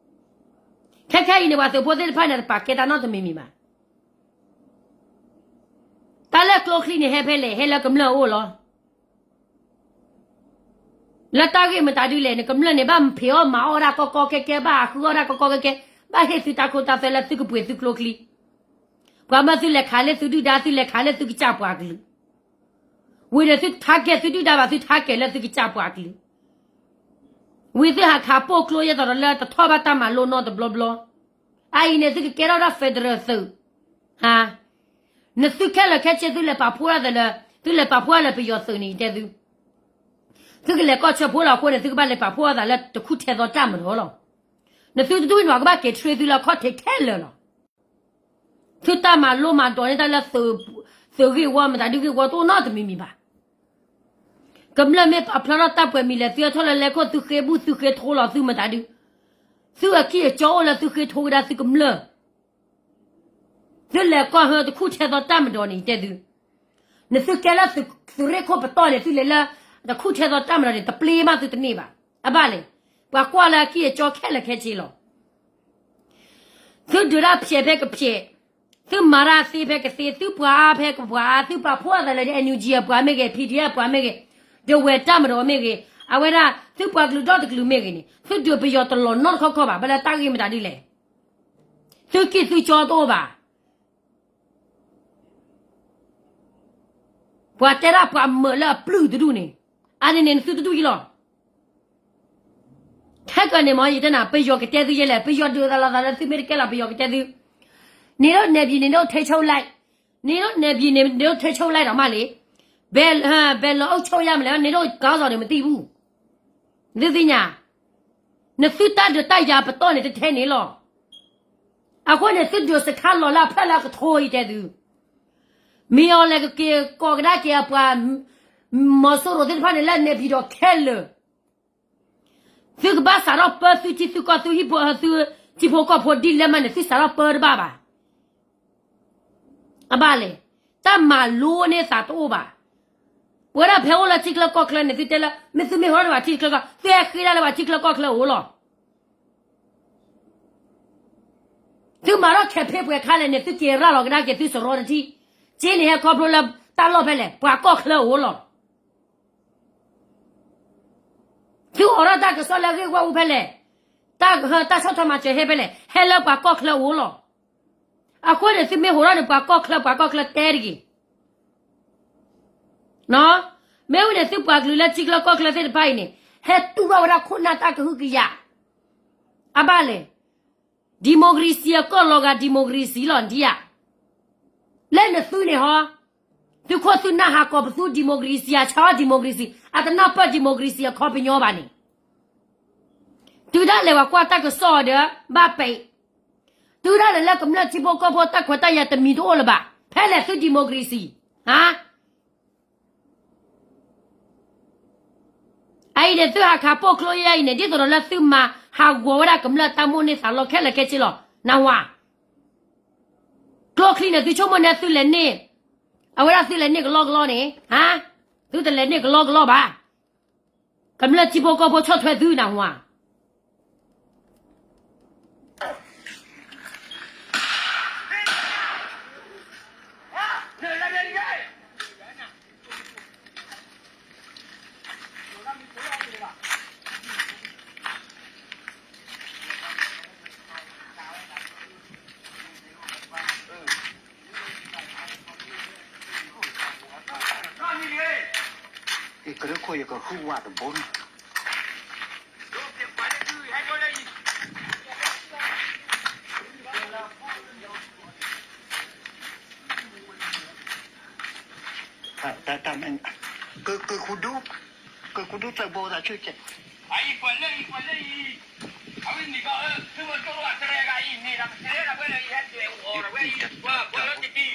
ခဲခဲအံၤန့ၣ် ပှၤသုးဖိသ့ၣ်တဖၣ်န့ၣ် တပာ်ကဲတၢ်နီတမံၤမံၤဘၣ်. တၢ်လၢကျိချံန့ၣ် ဟဲဖဲလဲၣ်, ဟဲလၢကမျၢၢ်အအိၣ်လီၤ. လၢတၢ်ဂ့ၢ်မတၤဒုလဲၣ်, နကမျၢၢ်န့ၣ် ဘၣ်ဖံးအီၣ်မၤအီၣ်ဒၣ်ကီကီခဲခဲ, ဘၣ်ဟးဃုအီၣ်ဒၣ်ကီကီခဲခဲ, ဘၣ်ဟ့ၣ်သုတၢ်ခိတၢ်သွဲလၢသုကပှ့ၤသုကျိချံ. ပှၤမၢသုလဲၤခးလၢသုဒုၣ်ဒါ, သုလဲၤခးလၢသုကစၢ်ပှၤကလုာ်. ဝံၤဒီးသုထါကဲၤ သုဒုၣ်ဒါဘၣ် သုထါကဲၤလၢသုကစၢ်ပှၤကလုာ်. ဝံၤသုဟးခးပိာ်ကျိယဲၢ်သိးဒီးလၢတထီၣ်ဘၣ်တၢ်မၤလိနီတဘျီဘျီ. အအံၤန့ၣ် သုကကဲထီၣ်ဒၣ် federal သုး, နသုခဲလၢာ်ခဲဆ့ သုလဲၤပာ်ဖှိၣ်ဒၣ်သးလၢ, သုလဲၤပာ်ဖှိၣ်ဒၣ်လၢပယီၤသုးန့ၣ် တဲသု. သုကလဲၤကီၢ်ဆၢဖိလီၤအဃိန့ၣ် သုကဘၣ်လဲၤပာ်ဖှိၣ်အသးလၢတခူၣ်ထဲသိးတၢ်မၤဒီးလီၤ. နသုတဒူၣ်န့ၣ် ပှၤကဘၣ်က့ၤ train သုလၢအခီၣ်ထံးခဲလၢာ်လီၤ. သုတၢ်မၤလိမၤဒိးန့ၢ်တၢ်လၢ သုးဂ့ၢ်ဝီမတၤဒုဂ့ၢ်ဝီတအိၣ်နီတမံၤမံၤဘၣ်. ကမျၢၢ်မ့ၢ်ပာ်ဖျါထီၣ်တၢ်ပှဲၤမံၤလဲၣ် သုဟဲထီၣ်လၢလဲၤခိၣ် သုဃ့ဘူၣ်သုဃ့ထိလီၤသုမတၤဒု, သုအကံၢ်အကီအိၣ်လၢသုဃ့ထိကဒါသုကမျၢၢ် သုလဲၤကီၢ်ဟၢတခူၣ်ထဲသိးတၢ်မၤဒီးန့ၣ် တဲသု. နသုကဲလၢသုးရ့ၣ်ခိၣ်ပတီၢ်န့ၣ် သုလဲၤလၢတခူၣ်ထဲသိးတၢ်မၤဒီးန့ၣ် တပျ့ၤမးသုတန့ၢ်ဘၣ်. အဘၣ်လဲၣ်, ပှၤကွၢ်လၢအကံၢ်အကီခဲလၢာ်ခဲဆ့လီၤ. သုဒုးတၢ်ဖျဲးဖဲကဖျဲး, သုမၤတၢ်သ့ဖဲကသ့, သုပှၤအါဖဲကပှၤအါ, သုပာ်ဖှိၣ်အသးလၢ NUG အပှၤမ့ၢ်ဂ့ၤ, PDF အပှၤမ့ၢ်ဂ့ၤ, ဒဝဲၢ်တၢ်မၤဒီးမ့ၢ်ဂ့ၤ, အဝဲဒၣ်သုပှၤကလုာ်ဒီတကလုာ်မ့ၢ်ဂ့ၤန့ၣ် သုဒုးပယီၤတလီၤနီတခီခီဘၣ်, ဘၣ်လၢတၢ်ဂ့ၢ်မတၤဒ်လဲၣ်. သုကံၢ်သုကီတအိၣ်ဘၣ်. ပှၤတဲဒၣ်ပှၤမၢးလၢအပျုၢ်တဒူၣ်န့ၣ်, အန့ၣ်န့ၣ် နသုတဒူၣ်အံၤလီၤ. ခဲကနံၣ်န့ၣ်မ့ၢ် ယတဲနၤ ပယီၤကတဲသုယဲလဲၣ်, ပယီၤဒုးသးလီၤသးလၢသုမ့ၢ်တကဲလီၤပယီၤကတဲသု. နေတို့နယ်မြေ နေတို့ထိန်းချုပ်လိုက်, နေတို့နယ်မြေ နေတို့ထိန်းချုပ်လိုက်တော့မှလေ, ဘယ်, ဘယ်လိုအုပ်ချုပ်ရမလဲ နေတို့ခေါင်းဆောင်တွေမသိဘူး. သုသ့ၣ်ညါ, နသုတၢ်ဒုးတၢ်ယၤပတီၢ်န့ၣ်တထဲန့ၣ်လီၤ. အဃိန့ၣ် သုဒုးစခါလီၤလၢအဖျၢၣ်လၢအကထိအံၤတဲသု, မ့ၢ်အီၤလဲၤကက့ၤကိးကဒါက့ၤအပှၤ မီၤစိရိၤသ့ၣ်တဖၣ်န့ၣ်လၢ နေပြည်တော် ခဲလၢာ်, သုကဘၣ်စးထီၣ်ပၢသုထံသုကီၢ်သုဟံၣ်ဖိသုထံဖိကီၢ်ဖိဒ်လဲၣ်မးန့ၣ် သုစးထီၣ်ပၢတဘၣ်ဘၣ်. အဘၣ်လဲၣ်, တၢ်မၤလိန့ၢ်သးတအိၣ်ဘၣ်. ပဝဲဒၣ်ဖဲအိၣ်လၢထံချၢကီၢ်ချၢန့ၣ် သုတဲလၢ မ့ၢ်သုမ့ၢ်ဟီထီၣ်လၢပှၤထံချၢကီၢ်, သုဟဲဃ့ဒၣ်လၢပှၤထံချၢကီၢ်ချၢအအိၣ်လီၤ. သုမၤထီၣ် campaign ပှဲၤခါလဲၣ်န့ၣ် သုက့ၤရၤလီၤကဒါက့ၤသုစရီတထံၣ်, က့န့ၣ်ဟဲခီဖျိလၢတၢ်လီၢ်ဖဲလဲၣ်, ပှၤကီၢ်ချၢအအိၣ်လီၤ. သုအိးထီၣ်တၢ်ကစီၣ်လၢအဂ့ၢ်ဝီအူဖဲလဲၣ်, တၢ်, တၢ်ဆီၣ်ထွဲမၤစၢၤဟဲဖဲလဲၣ်, ဟဲလၢပှၤကီၢ်ချၢအအိၣ်လီၤ. အဃိန့ၣ် သုမ့ၢ်ဟီထီၣ်န့ၣ် ပှၤကီၢ်ချၢ ပှၤကီၢ်ချၢတဲတဂ့ၤ. မ့ၢ်ဝံၤန့ၣ် သုပှၤကလုာ်လၢထံချၢကီၢ်ချၢသ့ၣ်တဖၣ်အံၤန့ၣ် ဟဲတူၢ်ဘၣ်ဝဲဒၣ်ခိၣ်နၢ်တၢ်ကဟုကယာ် အဘၣ်လဲၣ်. democracy အကီၢ်လီၤဂာ် democracy လီၤဒံးဧါ. လၢနသုန့ၣ်ဟီ, သုခိၣ်သုနၢ်ဟးကိးပသူ democracy အဆါအီၣ် democracy အတနၢ်ပၢၢ် democracy အခီပညီဘၣ်န့ၣ်, တုၤဒၣ်လဲာ်ပှၤကွၢ်တၢ်ကစီၣ်ဒီး ဘၣ်ပဲာ်, တုၤဒၣ်လဲာ်လၢကမျၢၢ်ထံဖိကီၢ်ဖိတၢ်ခွဲးတၢ်ယာ်တမံၤတအိၣ်လၢၤဘၣ်, ဖဲလဲၣ်သု democracy ဧါ. အအံၤန့ၣ် သုဟးခးပိာ်ကျိယဲအံၤန့ၣ် ဒ်သိးဒီးလၢသုမၤဟးဂီၤဝဲဒၣ်ကမျၢၢ်တၢ်မိၣ်န့ၢ်သးလီခဲလၢာ်ခဲဆ့လီၤ. နၢ်ဟူဧါ, ကျိချံန့ၣ် သုဆိကမိၣ်န့ၣ်သုလဲၤန့ၢ်, အဝဲဒၣ်သုလဲၤန့ၢ်ကလီကလီန့ၣ်, သုတလဲၤန့ၢ်ကလီကလီဘၣ်. ကမျၢၢ်ထံဖိကီၢ်ဖိဆီၣ်ထွဲသု နၢ်ဟူဧါ. ကရၢခိၣ်ယကဃုဝးတဘိန့ၣ် တၢ်မ့ၢ် က က ကဒူ ကဒူသၢဘိသးဆူၣ်ကဲး အံၤကွၢ်လၢအံၤ ကွၢ်လၢအံၤ, အဝဲန့ၣ်ကီး သုဝဲကီးအတရဲဂၤအံၤ မ့ၢ်ဒၣ်ပတဲဒၣ်ဝဲလၢယဟဲတဲအီၤဝဲအံၤ ကွၢ်ကွၢ်လၢတက့ၢ်,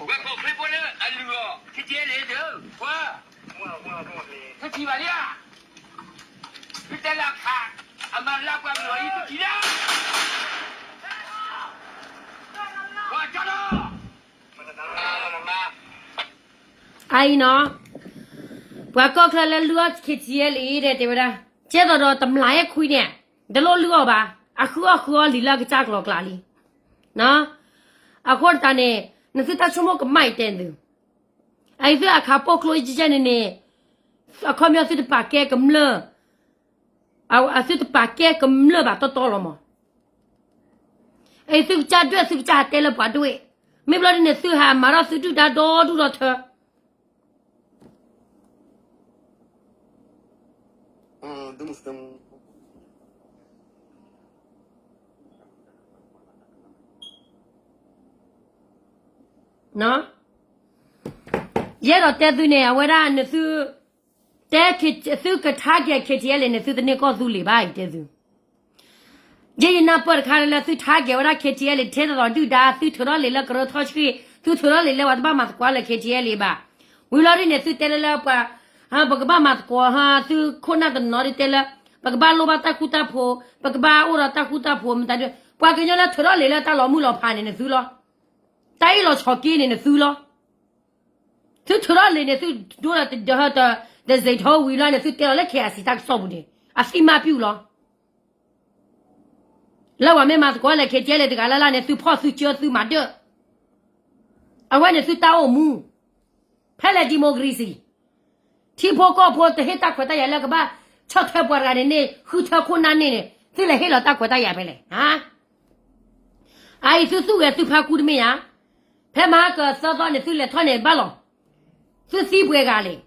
ဝဲကီးဖျ့ဖိလၢအလုၢ်အီၤ ခံကဲလၢဒီး ကွၢ်, သုထံၣ်ဘၣ်လံဧါ, သုတဲလၢအခး အမၤလၢပှၤကလုာ်အံၤ သုထံၣ်လံဧါ, ကွၢ်ကၠီလီၤ. အအံၤနီၤ, ပှၤကီၢ်ချၢလၢလုၢ်အီၣ် KTLA ဒီးတဲဝဲဒၣ်, ကဲသိးဒီးတမျးအဲၣ်ခွံန့ၣ်, တလိၣ်လုၢ်အီၣ်ဘၣ်, အဃုအီၣ်ဃုအီလံာ်လၢအကစၢ်ကျိၤကျဲလံ. အဃိတးန့ၣ်, နသုတၢ်ဆိကမိၣ်ကမၣ်အံၤတဲသု, အအံၤသုအခးပိာ်ကျိယဲၢ်န့ၣ်န့ၣ်, အခီပညီသုတပာ်ကဲကမျၢၢ် သုတပာ်ကဲကမျၢၢ်ဘၣ်တီတီလီၤမး. အံၤသုကစၢ်ဒွဲၣ်သုကစၢ်ဟးတဲလၢပှၤဒွဲၣ်, မ့ၢ်ဘျီဒ်န့ၣ် သုဟးမၤထီၣ်သုဒုၣ်ဒါဒီဒူၣ်ဒီထၢ. ယအဲၣ်ဒိးတဲသုန့ၣ် အဝဲဒၣ်နသု, တဲသုက target KTLA န့ၣ် သုတန့ၢ်ကီၢ်သူလ့ၤဘၣ် ယတဲသု. ယဲယနၢ်ပၢၢ်တခါလၢသု target ဝဲဒၣ် KTLA ထဲသိးသိးဒုၣ်ဒါ သုထုးထီၣ်လံာ်လၢကရၢထီၣ်ဆှံ, သုထုးထီၣ်လံာ်လၢပှၤတဘၣ်မၤသကိးလၢ KTLA ဘၣ်. ဝံၤလီၤဒ်န့ၣ် သုတဲလၢလၢပှၤ, ပကဘၣ်မၤသကိး, သုခိၣ်နၢ်တနီၤဒ်တဲလၢ, ပကဘၣ်လိၣ်ဘၣ်တၢ်ဃူတၢ်ဖိး, ပကဘၣ်အိၣ်ဒီးတၢ်ဃူတၢ်ဖိး မတၤဒု, ပှၤကညီလၢထုးထီၣ်လံာ်လၢတၢ်လီၤမုၢ်လီၤဖးန့ၣ် နသုလီၤ. တၢ်အ့ၣ်လိာ်ဆိးက့န့ၣ် နသုလီၤ. သုထုးထီၣ်လံာ်န့ၣ် သုဒိဒီးတဒၢတစ့းထီဝံၤလီၤန့ၣ် သုတဲလီၤလၢ KIC တၢ်ကစီၣ်ပူၤန့ၣ် အသံမးပျုၢ်လီၤ. လၢပှၤမ့ၢ်မၤသကိးလၢ KTLA တဂၤလၢ်လၢ်န့ၣ် သုဖီၣ်သုကၢသုမၤဒၢၣ်, အဝဲန့ၣ်သုတၢ်အိၣ်မူ, ဖဲလဲၣ် democracy ထံဖိကီၢ်ဖိတဟ့ၣ်တၢ်ခွဲးတၢ်ယာ်လၢကဘၣ်ဆီၣ်ထွဲပှၤတဂၤန့ၣ်န့ၣ် ဃုထၢခိၣ်နၢ်န့ၣ်န့ၣ် သုလဲၤဟ့ၣ်လီၤတၢ်ခွဲးတၢ်ယာ်ဖဲလဲၣ်. အအံၤသုသူၣ်ဂဲၤသုဖါကူတမ့ၢ်ဧါ. ဖဲမဟါကသၢသီန့ၣ် သုလဲၤထီၣ်န့ၣ်ဘၣ်လီၤ. သုသံပှဲၤဂၤလဲၣ်.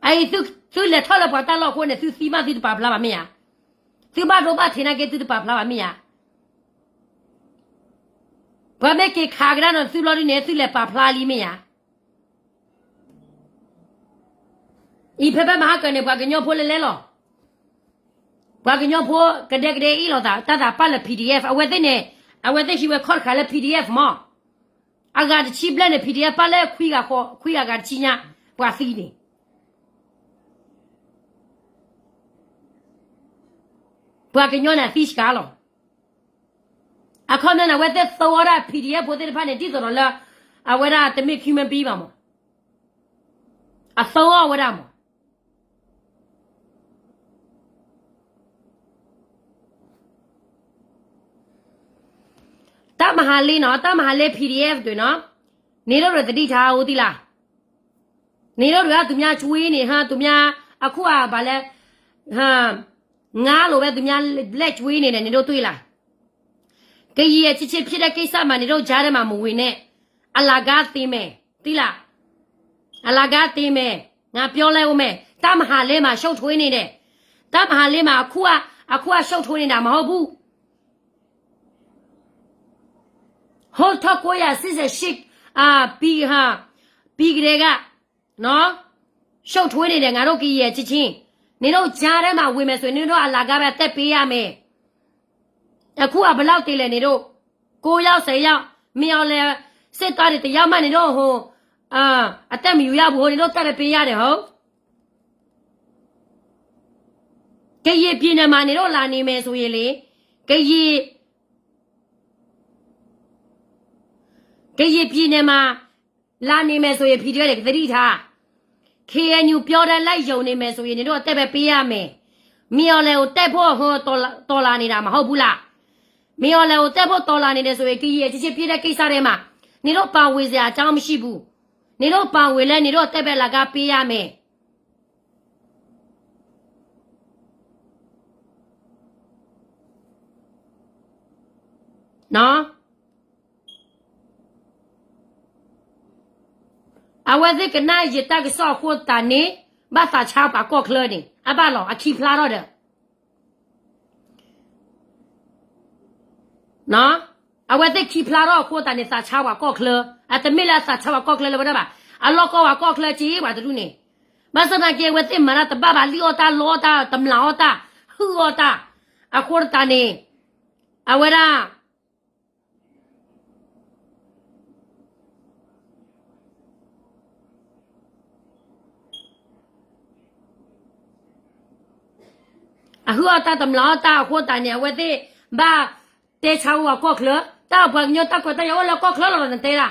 အအံၤသုလဲၤထီၣ်လၢပှၤတၢ်လီၢ်အဃိန့ၣ် သုသံမးသုတပာ်ဖျါဘၣ်မ့ၢ်ဧါ. သုဘၣ်ဒိဘၣ်ထံးနာ်က့သုတပာ်ဖျါဘၣ်မ့ၢ်ဧါ. ပှၤမ့ၢ်က့ၤခးကဒါဒီးသုဘျီဒ်န့ၣ် သုလဲၤပာ်ဖျါလံမ့ၢ်ဧါ. အံၤဖဲဖဲမဟါကၢန့ၣ် ပှၤကညီဖိလဲၤလဲၤလီၤ. ပှၤကညီဖိကဒဲကဒဲအ့ၣ်လိာ်သး တၢ်သးပာ်လၢ PDF အဝဲသ့ၣ်န့ၣ်, အဝဲသ့ၣ်ဟံးဝဲခီၣ်တဃာ်လၢ PDF မး. အဂၤတဆံဘျဲၣ်န့ၣ် PDF ပာ်လၢခွံဂၤဃီ, ခွံဂၤဂၤတဆံညါ, ပှၤသံန့ၣ် ပှၤကညီန့ၣ်အသံစှၤလီၤ. အခီပညီန့ၣ် အဝဲသ့ၣ်သဝီဒၣ် PDF ဖိသ့ၣ်တဖၣ်န့ၣ် ဒ်သိးဒီးလၢ အဝဲဒၣ်တမ့ၢ် human being ဘၣ်မး, အသဝီဝဲဒၣ်မး. တၢ်မၤဟးလ့နီၤ, တၢ်မၤဟးလ့ PDF ဒၣ်နီၤ, န့ၣ်ဒိၣ်ရၢသဒံးထါအိၣ်သံလၢ်. န့ၣ်ဒိၣ်ရၢ သူများကျွေးနေ, ဟါ, သူများ, အခိၣ်အဘၣ်လဲၣ်, ဟါ, ငါလိုပဲ သူများလက်ကျွေးနေတယ် နင်တို့တွေ့လား. ကရင်အချင်းချင်းဖြစ်တဲ့ကိစ္စမှာ နင်တို့ကြားထဲမှာ မဝင်နဲ့, အလကားသင်မယ်, သိလား. အလၤကါတ့မဲာ်, ငါပြောလဲအိၣ်မဲာ်, တၢ်မဟါလ့မး ရှုပ်ထွေးနေတယ်, တၢ်မဟါလ့မး အခုက အခုက ရှုပ်ထွေးနေတာ မဟုတ်ဘူး. ဟိုး ထောင့်ကိုးရာဆယ့်ရှစ် အာ ပြီး ဟာ ပြီးကတည်းက နော် ရှုပ်ထွေးနေတယ် ငါတို့ကရင်အချင်းချင်း, နင်တို့ကြားထဲမှာ ဝင်မယ်ဆိုရင် နင်တို့အလကားပဲ အသက်ပေးရမယ်. အခုက ဘယ်လောက်တည်လဲ နင်တို့ ကိုးယောက် ဆယ်ယောက်, မင်းအောင်လှိုင်စစ်သားတွေ တစ်ယောက်မှ နင်တို့ ဟို အာ အသက်မယူရဘူး ဟို နင်တို့ အသက်ပဲပေးရတယ် ဟုတ်. ကရင်ပြည်နယ်မှာ နင်တို့လာနေမယ်ဆိုရင်လေ ကရင် ကရင်ပြည်နယ်မှာ လာနေမယ်ဆိုရင် ဖီဒရဲ ကသတိထား, ခ့ၣ်အဲၣ်ယူၣ် ပြောတဲ့ လိုက်ယုံနေမယ်ဆိုရင် နင်တို့ အသက်ပဲပေးရမယ်. မင်းအောင်လှိုင်ကို တက်ဖို့ ဟို တော်လာ တော်လာနေတာ မဟုတ်ဘူးလား. မင်းအောင်လှိုင်ကို တက်ဖို့ တော်လာနေတယ်ဆိုရင် ကရင်အချင်းချင်း ဖြစ်တဲ့ကိစ္စထဲမှာ နင်တို့ ပါဝင်စရာအကြောင်းမရှိဘူး. နင်တို့ ပါဝင်လဲ နင်တို့ အသက်ပဲ အလကားပေးရမယ်. နော် အဝဲသ့ၣ်ကနၣ်ယတၢ်ကစီၣ်အဃိသတးန့ၣ် ဘၣ်သးဆါပှၤကီၢ်ချၢန့ၣ် အဘၣ်လီၤ အခံဖျါထီၣ်ဒီး အဝဲသ့ၣ်ခံဖျါထီၣ်အဃိသတးန့ၣ် သးဆါပှၤကီၢ်ချၢ, အတမ့ၢ်လၢအသးဆါပှၤကီၢ်ချၢလၢဝဲဒၣ်ဘၣ်, အလီၢ်ကီၢ်ပှၤကီၢ်ချၢက့ ပှၤတဒူၣ်န့ၣ်, ဘၣ်ဆၣ်သနာ်က့ အဝဲသ့ၣ်မၤတၢ်တဘၣ်ဘၣ်, လံၣ်အီၣ်တၢ် လီအီၣ်တၢ် တမျးအီၣ်တၢ် ဟုၣ်အီၣ်တၢ် အဃိသတးန့ၣ် အဝဲဒၣ် အဟုၣ်အီၣ်တၢ်တမျးအီၣ်တၢ်အဃိသတးန့ၣ် အဝဲသ့ၣ်ဘၣ်တဲဆါဝဲပှၤကီၢ်ချၢ, တၢ်ပှၤကညီတၢ်ခွဲးတၢ်ယာ်အိၣ်လၢကီၢ်ချၢလီၤဒီး နတဲဒၣ်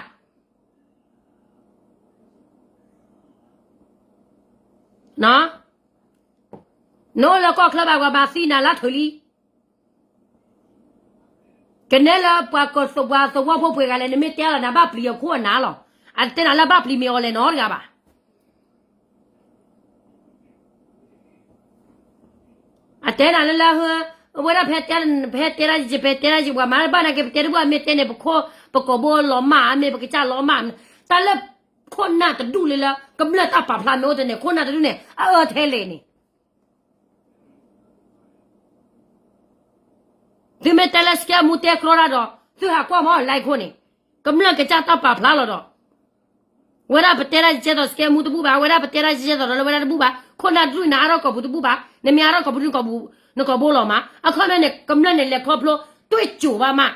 နအိၣ်လၢကီၢ်ချၢဘၣ် ပှၤမၤသံနၤလၢထၢၣ်လံ. ကနဲလၢပှၤကသဝီဖိပှဲၤဂၤလဲၣ် နမ့ၢ်တဲလီၤနၤဘၣ်ပျံၤအခိၣ်အနၢ်လီၤ. အတတဲနၤလၢဘၣ်ပျံၤမ့ၢ်အီၤလဲၣ်နီတဂၤဘၣ်. အတဲနၤလၢလၢ အဝဲဒၣ်ဖဲတဲ ဖဲတဲဒၣ်ယံၤ ဖဲတဲဒၣ်ယံၤ ပှၤမၤဘၣ်နာ်က့ ပတဲတဘူၣ် အမ့ၢ်တဲန့ၣ် ပခိၣ်ပကီၢ်ဘိလီၤမၢ် အမ့ၢ်ပကစၢ်လီၤမၢ်, တၢ်လၢခိၣ်နၢ်တဒူၣ်လၢလၢ ကမျၢၢ်တၢ်ပာ်ဖျါမ့ၢ်အိၣ်တန့ၣ် ခိၣ်နၢ်တဒူၣ်န့ၣ် အအၢထဲလဲၣ်န့ၣ် သုမ့ၢ်တဲလၢ စကဲမူ တဲကြီတၢ်ဒီး သုဟးကွၢ်မ့ၢ် online ခိၣ်န့ၣ် ကမျၢၢ်ကစၢ်တၢ်ပာ်ဖျါလီၤဒီး ဝဲဒၣ်ပတဲတၢ်ယကဲသိး စကဲမူတဘူၣ်ဘၣ်, ဝဲဒၣ်ပတဲတၢ်ယကဲသိးဒီးလၢဝဲဒၣ်တဘူၣ်ဘၣ်, ခိၣ်နၢ်တဒူၣ်န့ၣ် နအါထီၣ်ကီၢ်ပူၤတဘူၣ်ဘၣ်, နမ့ၢ်အါထီၣ်ကီၢ်ပူၤဒု နကီၢ်ဘိလီၤမး, အခီပညီန့ၣ် ကမျၢၢ်န့ၣ် လဲၤခီဖျိ တွ့ၣ်ကိၤဘၣ်မး,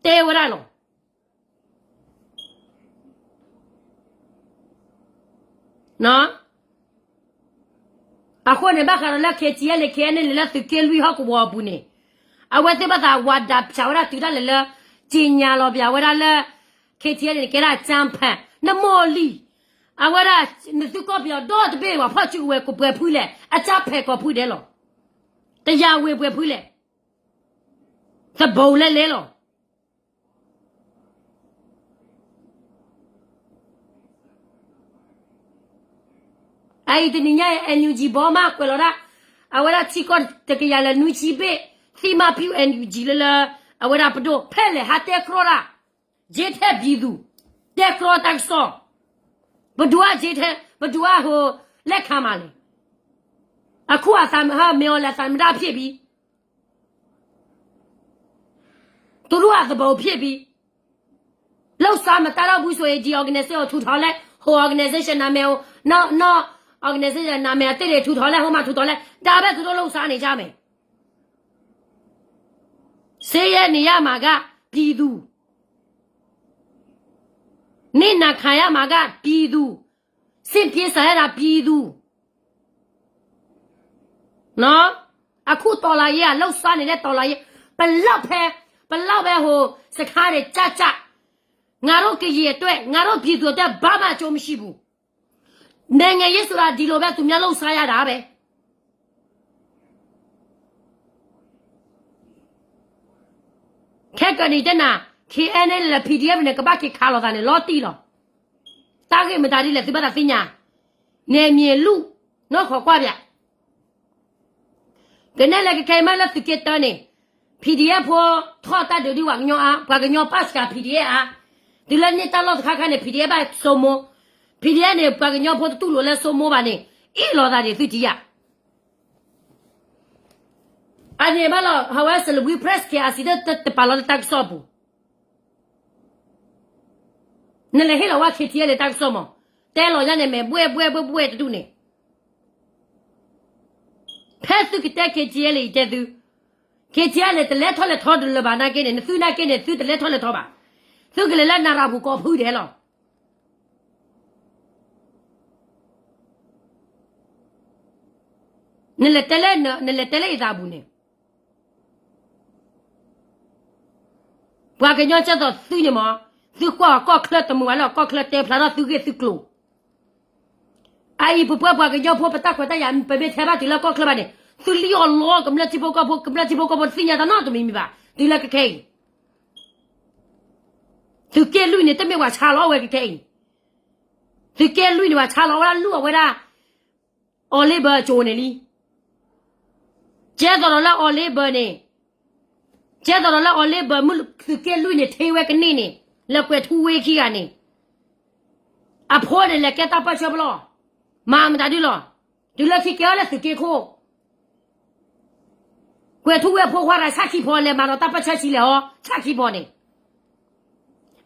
တဲဝဲဒၣ်လီၤ. အဃိန့ၣ် ဘၣ်ဃးဒီးလၢ KTLA KNLA လၢသုးက့လွံၢ်ဟီၣ်ကဝီၤအပူၤန့ၣ် အဝဲသ့ၣ်ဘၣ်သးဝၤဒၣ်ဖၠးဝဲဒၣ်တုၤဒၣ်လဲာ်လၢ ကြေညာလီၤပျးဝဲဒၣ်လၢ KTLA န့ၣ် ကဲဒၣ် အကြမ်းဖက် နမိၢ်လံၤ, အဝဲဒၣ် နသုကီၢ်ပယီၤဒီတဘ့ၣ် ပှၤဖီၣ်စုကဝဲၤကိးပှဲၤဖုလဲၣ်, အကြမ်းဖက်ကိးဖုဒဲးလီၤ, တရားဝင်ပှဲၤဖုလဲၣ်, သဘိးလဲလဲလီၤ. အအံၤတနံၤညါအံၤ NUG ဘီမးကွဲးလီၤဒၣ်, အဝဲဒၣ်ထံကီၢ်တကယၤလၢနွံဆံဘ့ၣ်, သံမးဖု NUG လၢလၢ, အဝဲဒၣ်ပဒိၣ် ဖဲလဲၣ် ဟးတဲကြီတၢ်, ယ့ထဲပံၤသူၣ်, တဲကြီတၢ်ကစီၣ်, ပဒွးယ့ထဲ, ပဒွးဟိ လဲၤခးမးလဲၣ်, အခုအသးမ့ၢ်အီၤလဲၣ် အသးမတၢ်ဖျ့ၣ်ဘံ သူတို့အသဘိးဖျ့ၣ်ဘံ, လုပ်စားမတတ်တော့ဘူးဆိုရင် ဒီ organization ကို ထူထောင်လိုက်, ဟို organization နာမည်ကို, နောက် နောက် organization နာမည်အသစ်တွေ ထူထောင်လိုက်, ဟိုမှာ ထူထောင်လိုက်, ဒါပဲ သူတို့ လုပ်စားနေကြမယ်. ဆင်းရဲနေရမှာက ပြည်သူ, နစ်နာခံရမှာက ပြည်သူ, ဆင်းပြေးစရာတာ ပြည်သူ. နော်, အခုတော်လှန်ရေးက လုပ်စားနေတဲ့ တော်လှန်ရေး, ဘယ်လောက်ပဲ, ဘယ်လောက်ပဲ ဟို စခန်းတွေ ကျကျ, ငါတို့ကရင်အတွက်, ငါတို့ပြည်သူအတွက် ဘာမှအကျိုးမရှိဘူး. နိုင်ငံရေးဆိုတာ ဒီလိုပဲ သူများလုပ်စားရတာပဲ. ခဲကနံၣ်တနၤ KNLA PDF န့ၣ် ကဘၣ်က့ၤခးလိာ်သးန့ၣ် လီၤတံၢ်လီၤ. တၢ်ဂ့ၢ်မတၤဒ်လဲၣ် သုဘၣ်သးသ့ၣ်ညါ, နယ်မြေလု, နီၢ်ဃီၤကွၢ်ဗျာ, ကနဲလဲၤကခဲအံၤမးလၢသုးက့တၢန့ၣ်, PDF ဖိထီၣ်တၢ်ဒုးဒုးပှၤကညီအါ, ပှၤကညီပာ်စှၤ PDF အါ, တုၤလၢန့ၢ်တၢ်လီၢ်တခါခါန့ၣ် PDF ဘၣ်စိမိၤ, PDF န့ၣ် ပှၤကညီဖိတတူၢ်လိာ်လၢစိမိၢ်ဘၣ်န့ၣ် အ့ၣ်လိာ်သးန့ၣ်သုထံၣ်ဧါ. အန့ၣ်ဘၣ်လီၤ ဟးဝဲစလဝံ press က့ၤ အစံး တပာ်လီၤလၢတၢ်ကစီၣ်ပူၤ နလဲၤဟ့ၣ်လီၤဝဲ KTLA တၢ်ကစီၣ်မး, တဲလီၤညါန့ၣ် မ့ၢ်ဘှဲဘှဲဘှဲဘှဲတဒူၣ်န့ၣ်, ဖဲသုကတဲ KTLA အံၤတဲသု, KTLA န့ၣ် တလဲၤထီၣ်လဲၤထီတလၢၤဘၣ်နာ်က့န့ၣ်, နသုနာ်က့န့ၣ် သုတလဲၤထီၣ်လဲၤထီဘၣ်, သုကလဲၤလၢနရၤပူၤကိးဖုဒဲးလီၤ. နလဲၤတဲလၢ နလဲၤတဲလၢအသးပူၤန့ၣ် ပှၤကညီကဲသိးသုန့ၣ်မး, သုကွၢ်အီၤကီၢ်ချၢတမုာ်ဘၣ်လၢအီၤ ကီၢ်ချၢတဲဖျါထီၣ်သုဂ့ၢ်သုကျိၤ, အအံၤပပှၤပှၤကညီဖိပတၢ်ခွဲးတၢ်ယာ် ပမ့ၢ်ထဲဘၣ်တုၤလၢကီၢ်ချၢဘၣ်န့ၣ် သုလံၣ်အီၣ်လီအီၣ်ကမျၢၢ်ထံဖိကီၢ်ဖိ, ကမျၢၢ်ထံဖိကီၢ်ဖိတသ့ၣ်ညါတၢ်နီတမံၤမံၤဘၣ်, တုၤလၢခဲခဲအံၤ သုးက့လွံၢ်န့ၣ် တမ့ၢ်ပှၤဆါလီၤဝဲခဲခဲအံၤ, သုးက့လွံၢ်န့ၣ် ပှၤဆါလီၤဝဲဒၣ် လူၢ်အီၤဝဲဒၣ် အီၤလ့ဘၢအကၠိန့ၣ်လံ. ကဲသိးဒီးလၢအီၤလ့ဘၢန့ၣ်, ကဲသိးဒီးလၢအီၤလ့ဘၢ မုၢ်သုးက့လွံၢ်န့ၣ် ထ့ဝဲကန့ၢ်န့ၣ် လၢကွဲးထူဝ့ခံဂၤန့ၣ် အဖိန့ၣ်လဲၤကဲတၢ်ပၢၢ်ဆၢပလီၢ်, မၤမတၤဒုလီၤ, တုၤလၢခံကဲထီၣ်လၢသုးက့ခိၣ်, ကွဲးထူဝ့အဖိခွါရၤဆၣ်ခံဖီလဲၤမၤဒီးတၢ်ပၢၢ်ဆၢဆံးလဲၣ်ဟီ ဆၣ်ခံဖီန့ၣ်,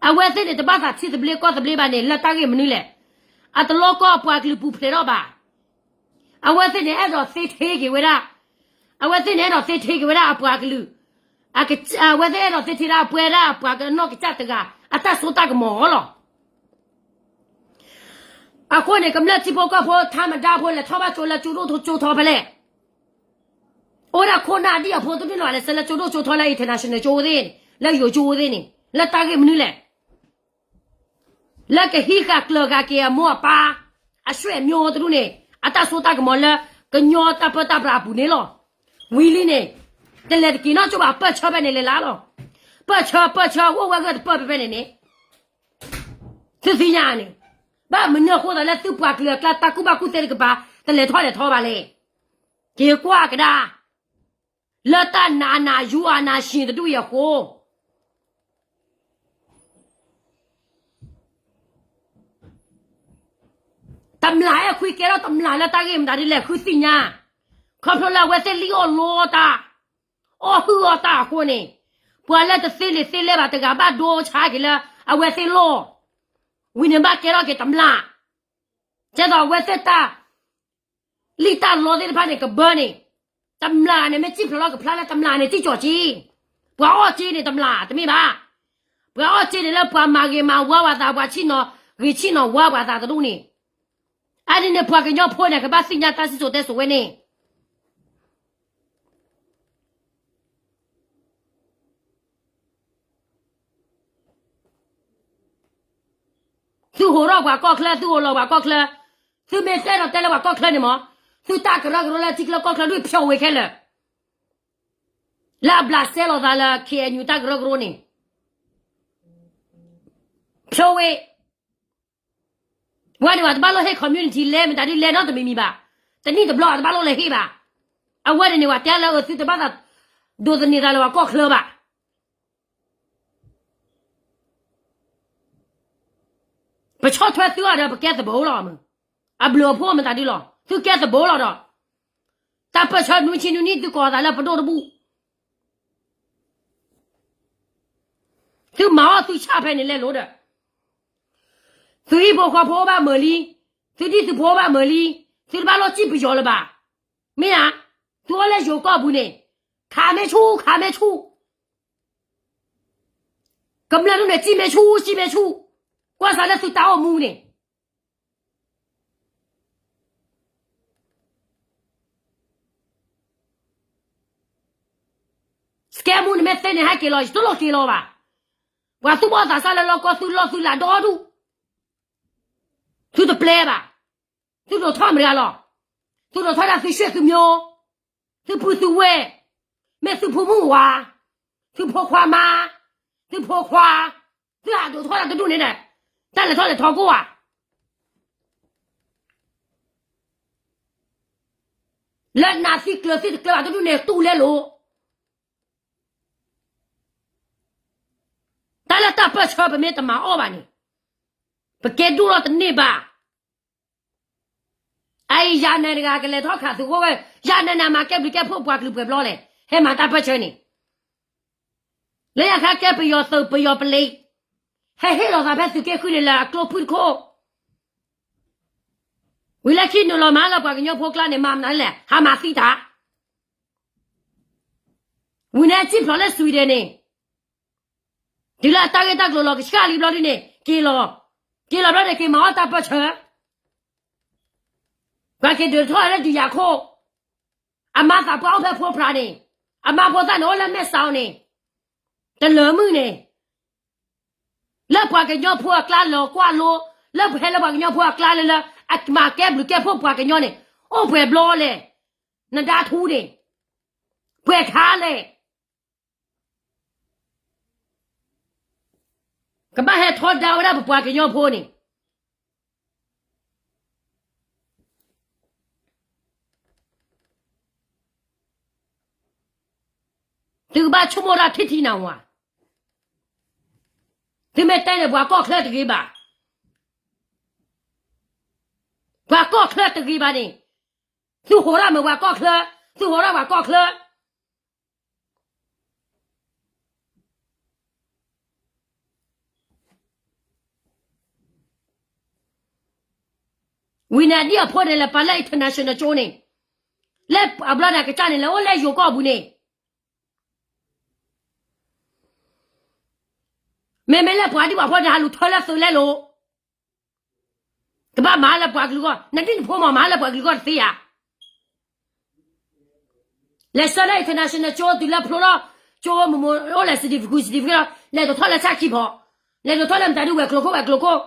အဝဲသ့ၣ်န့ၣ် တဘၣ်သးထံသဘျ့ကီၢ်သဘျ့ဘၣ်န့ၣ် လၢတၢ်ဂ့ၢ်မနုၤလဲၣ်, အတလီၢ်ကီၢ်အပှၤကလုာ်ပူၤဖျဲးထီၣ်ဘၣ်. အဝဲသ့ၣ်န့ၣ် အဲၣ်ဒိးသ့ထ့က့ၤဝဲဒၣ်, အဝဲသ့ၣ်န့ၣ် အဲၣ်ဒိးသ့ထ့က့ၤဝဲဒၣ်အပှၤကလုာ်, အဝဲသ့ၣ်အဲၣ်ဒိးသ့ထ့ဒၣ်ပှဲၤဒၣ်အပှၤကနီၢ်ကစၢ်တဂၤ အတၢ်စိတၢ်ကမီၤလီၤ. အဃိန့ၣ် ကမျၢၢ်ထံဖိကီၢ်ဖိ ထါမဒါဖိ လဲၤထီၣ်ဘၣ်ကၠိလၢကၠိဒိၣ်ကၠိထီဖဲလဲၣ်, အိၣ်ဝဲဒၣ်ခိၣ်နၢ်ဒံၣ်အဖိတဒူၣ်န့ၣ် လဲၤဆဲးလၢကၠိဒိၣ်ကၠိထီလၢ international ကၠိသ့ၣ်န့ၣ်, လၢယိၤကၠိသ့ၣ်န့ၣ် လၢတၢ်ဂ့ၢ်မနုၤလဲၣ်, လၢကဟံးဃာ်ကျၢၤဃာ်က့ၤအမိၢ်အပၢ် အဆွဲၣ်အမျိုးတဒူၣ်န့ၣ် အတၢ်စိတၢ်ကမီၤလၢ ကညီတၢ်ပၢတၢ်ပြးအပူၤန့ၣ်လီၤ. ဝံၤလံန့ၣ် တလဲၤတက့ၤနီၢ်ကၠိဘၣ် ပၢၢ်ဆၢဖဲန့ၣ်လဲၤလၢလီၤ. ပၢၢ်ဆၢ ပၢၢ်ဆၢ အိၣ်ဝဲဂၢၢ်တပၢၢ်ဖဲဖဲန့ၣ်န့ၣ် သုသ့ၣ်ညါန့ၣ်, ဘၣ်မနုၤအဃိသးလၢသုပှၤကလုာ်အကျါ တၢ်ကူၣ်ဘၣ်ကူၣ်သ့တကပၤ တလဲၤထီၣ်လဲၤထီဘၣ်လဲၣ်. က့ၤကွၢ်ကဒါ လၢတၢ်နးနးယူၤအနးဆံးတဒူၣ်အံၤအဃိ တမျၢ်အဲၣ်ခွံကဲထီၣ်တမျၢ်လၢတၢ်ဂ့ၢ်မတၤဒ်လဲၣ် ဃုသ့ၣ်ညါ, ခီဖျိလၢအဝဲသ့ၣ်လံၣ်အီၣ်လီတၢ်, အီၣ်ဟုၣ်အီၣ်တၢ်အဃိန့ၣ်, ပှၤလၢတသ့လံာ်သ့လဲၢ်ဘၣ်တဂၤဘၣ်ဒိဆါက့ၤလၢအဝဲသ့ၣ်လီၢ်, ဝံၤန့ၣ်ဘၣ်ကဲထီၣ်က့ၤတမျၢ်, ကဲသိးအဝဲသ့ၣ်တၢ် လံၣ်တၢ်လီသ့ၣ်တဖၣ်န့ၣ် ကဘၢန့ၣ်, တမျၢ်န့ၣ် မ့ၢ်စံၣ်ဖျိးလီၤကဖျါလၢတမျၢ်န့ၣ် စံၣ်ကၠီၣ်က့, ပှၤအီၣ်က့န့ၣ်တမျၢ်တမ့ၢ်ဘၣ်, ပှၤအီၣ်က့န့ၣ်လၢပှၤမၤဂ့ၤမၤဝါပှၤသး ပှၤဆ့ၣ်နီၤဝါပှၤသးတဒူၣ်န့ၣ်, အါန့ၣ်န့ၣ် ပှၤကညီဖိန့ၣ် ကဘၣ်သ့ၣ်ညါတၢ်စံၣ်စိၤတဲစိၤဝဲန့ၣ် သုဟိးထီၣ်ပှၤကီၢ်ချၢ သုဟိးလီၤပှၤကီၢ်ချၢ, သုမ့ၢ်တဲဒီးတဲလၢပှၤကီၢ်ချၢန့ၣ်မး, သုတၢ်ကရၢကရိလၢထံချၢကီၢ်ချၢဒၣ်ဖျိးဝဲခဲလၢာ်, လၢအဘျးစဲလိာ်သးလၢ KNU တၢ်ကရၢကရိန့ၣ်, ဖျိးဝဲ, ဝဲန့ၣ်ဝဲတဘၣ်လိၣ်ဟ့ၣ် community လဲၤမတၤဒ်လဲၣ်နီတမံၤမံၤဘၣ်, တနံၣ်တဘျီတဘၣ်လိၣ်လဲၤဟ့ၣ်ဘၣ်, အဝဲန့ၣ်န့ၣ် ပှၤတဲလၢအသုတဘၣ်သး ဒိးသန့ၤသးလၢပှၤကီၢ်ချၢဘၣ် ပဆီၣ်ထွဲသုအီၤဒီး ပကဲသဘိလီၤမး, အဘျုးအဖှိၣ်မတၤဒ်လီၤ သုကဲသဘိလီၤဒီး, တၢ်ပၢၢ်ဆၢနွံဆံနွံနံၣ် သုကိးသးလၢပဒိၣ်တဘူၣ်, သုမၤအီၣ်သုဆၣ်ဖဲန့ၣ်လဲၤလိၤဒီး, သုဟံၣ်ဖိဃီဖိအိၣ်ဘၣ်မုာ်လံ, သုဒံၣ်သုဖိအိၣ်ဘၣ်မုာ်လံ, သုတဘၣ်လိၣ်စံၣ်ပယီၤလၢၤဘၣ်, မ့ၢ်ဧါ, သုအိၣ်လၢယိၤကီၢ်ပူၤန့ၣ်, ခးမ့ၢ်ဆူၣ် ခးမ့ၢ်ဆူၣ် ကမျၢၢ်ဒၣ်န့ၣ် စံၣ်မ့ၢ်ဆူၣ် စံၣ်မ့ၢ်ဆူၣ်, ကွၢ်စးလၢသုတၢ်အိၣ်မူန့ၣ်, စကဲမူန့ၣ်မ့ၢ်သ့န့ၣ် ဟဲက့ၤလီၤ ယတလိၣ်က့ၤလီၤဘၣ်, ပှၤသူၣ်ဘီၣ်သးစၢ်လၢလီၢ်ကီၢ် သုလီၢ်သုလၤဒီဒူၣ်, သုတပျဲဘၣ်, သုဒိးထီၣ်မတၤတဂၤလီၤ, သုဒိးထီၣ်ဒၣ်သုဆွဲၣ်သုမျိုး, သုပုၢ်သုဝဲၢ်, မ့ၢ်သုဖိမုၣ်ဝၤ, သုဖိခွါမါ, သုဖိခွါ, သုဟးဒိးထီၣ်တၢ်တဒူၣ်န့ၣ်ဒီး, တၢ်လဲၤထီၣ်လဲၤထီကိၢ်ဧါ, လၢနၤသံကျၢၤသံတကျၢၤဘၣ်တဒူၣ်န့ၣ် တူၢ်လဲလိာ်, တၢ်လၢတၢ်ပၢၢ်ဆၢပမ့ၢ်တမၤအီၣ်ဘၣ်န့ၣ်, ပကဲဒိၣ်ထီၣ်တန့ၢ်ဘၣ် အအံၤယၤနဲတဂၤကလဲၤထီၣ်ခးသုးခိၣ်ဝဲ, ယၤနဲန့ၣ် အမၤကဲဘျုးကဲဖှိၣ်ပှၤကလုာ်ပှဲၤဘျီလဲၣ်, ဟဲမၤတၢ်ပၢၢ်ဆၢန့ၣ်, လၢညါခါကဲပယီၤသုးပယီၤပလံၤ, ဟဲဟ့ၣ်လီၤသးဖဲသုးက့ဃုန့ၣ်လၢအကျိဖုၣ်တခိၣ်, ဝံၤလၢခံနုာ်လီၤမၤလၢပှၤကညီဖိကျါန့ၣ် မၤမနုၤလဲၣ် ဟးမၤသံတၢ် ဝံၤန့ၣ်စံၣ်ဖျိးလၢ Sweden န့ၣ်, တုၤလၢအတၢ်ဂ့ၢ်တၢ်ကျိၤလီၤကဆှၣ်လံဘျီဒ်န့ၣ် က့ၤလီၤ, က့ၤလီၤဘျီန့ၣ် က့ၤမၤအီၣ်တၢ်ပၢၢ်ဆၢ, ပှၤက့ၤဒုးထီၣ်လၢဒုးယၤခိၣ်, အမါသးပှၢ်အိၣ်ဖဲဖိဖြးန့ၣ်, အမါဖိသၣ်န့ၣ်အိၣ်လၢမဲၢ်စီၤန့ၣ်, တလၢၤမုၢ်န့ၣ်, လၢပှၤကညီဖိအကျါလီၤကွၢ်လိ, လၢပဟဲလၢပှၤကညီဖိအကျါလၢလၢ အမၤကဲဘျုးကဲဖှိၣ်ပှၤကညီန့ၣ်, အိၣ်ပှဲၤဘျီလဲၣ်, နဒါထူန့ၣ်, ပှဲၤခါလဲၣ် ကဘၣ်ဟဲထီဒါဝဲဒၣ်ပပှၤကညီဖိန့ၣ်, သုကဘၣ်ဆိကမိၣ်တၢ်ထံထံနၤဝၤ, သုမ့ၢ်တဲန့ၣ် ပှၤကီၢ်ချၢတဂ့ၤဘၣ်, ပှၤကီၢ်ချၢတဂ့ၤဘၣ်န့ၣ်, သုဟိးထီၣ်မ့ၢ်ပှၤကီၢ်ချၢ, သုဟိးထီၣ်ပှၤကီၢ်ချၢ ဝံၤန့ၣ်ဒ်အဖိန့ၣ်လဲၤပာ်လၢ international ကၠိန့ၣ်, လၢအဘျီန့ၣ်ကစၢ်န့ၣ် လဲၤအိၣ်လၢယိၤကီၢ်ပူၤန့ၣ်, မ့မ့ၢ်လၢပှၤဒံၣ်ပှၤဖိန့ၣ် ဟးလူၤထၢလၢသုးလဲလိာ်, ကဘၣ်မၤလၢပှၤကလုာ်ဂီၢ်, နဒ်နဖိမးမၤလၢပှၤကလုာ်ဂီၢ်တသ့ဧါ. လဲၤဆှၢလၢ international ကၠိတုၤလၢဖျိထီၣ်, ကၠိမ့ၢ်မ့ၢ်အိၣ်လဲၤ certificate, certificate လီၤ, လဲၤဒိးထီၣ်လၢဆၣ်ခံဖီ, လဲၤဒိးထီၣ်လၢမတၤဒုးဝဲၤကျိၤခိၣ် ဝဲၤကျိၤခိၣ်,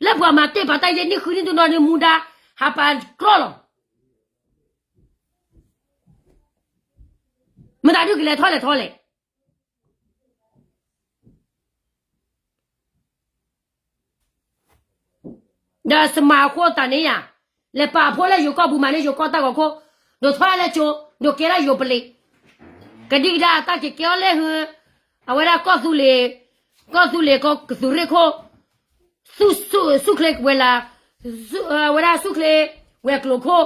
လၢပှၤမၤတ့ၢ်ပာ်တၢ်ယဲၢ်နံၣ်ဃုနံၣ်တနီၤန့ၣ် မူဒါ ဟးပာ်ကြီလီၤ. မတၤဒုးကလဲၤထီၣ်လဲၤထီလဲၣ်. ဒီးစမၤအဃိတၢ်န့ၣ်ယါ, လဲၤပာ်အဖိလၢယိၤကီၢ်ပူၤမးန့ၣ် ယိၤကီၢ်တၢ်ဂီၤခိၣ်, ဒိးထီၣ်လၢကၠိ, ဒိးကဲထီၣ်ယိၤပလံး, ကဒံကဒါတၢ်က့ၤကဲအီၤလဲၣ်ဟု, အဝဲဒၣ်ကီၢ်သူလ့ၤ, ကီၢ်သူလ့ၤကီၢ်ကသူးရ့ၣ်ခိၣ်, ဆူၣ်ချ့ဝဲၤလး, အဝဲဒၣ်ဆူၣ်ချ့ဝဲၤကျိၤခိၣ်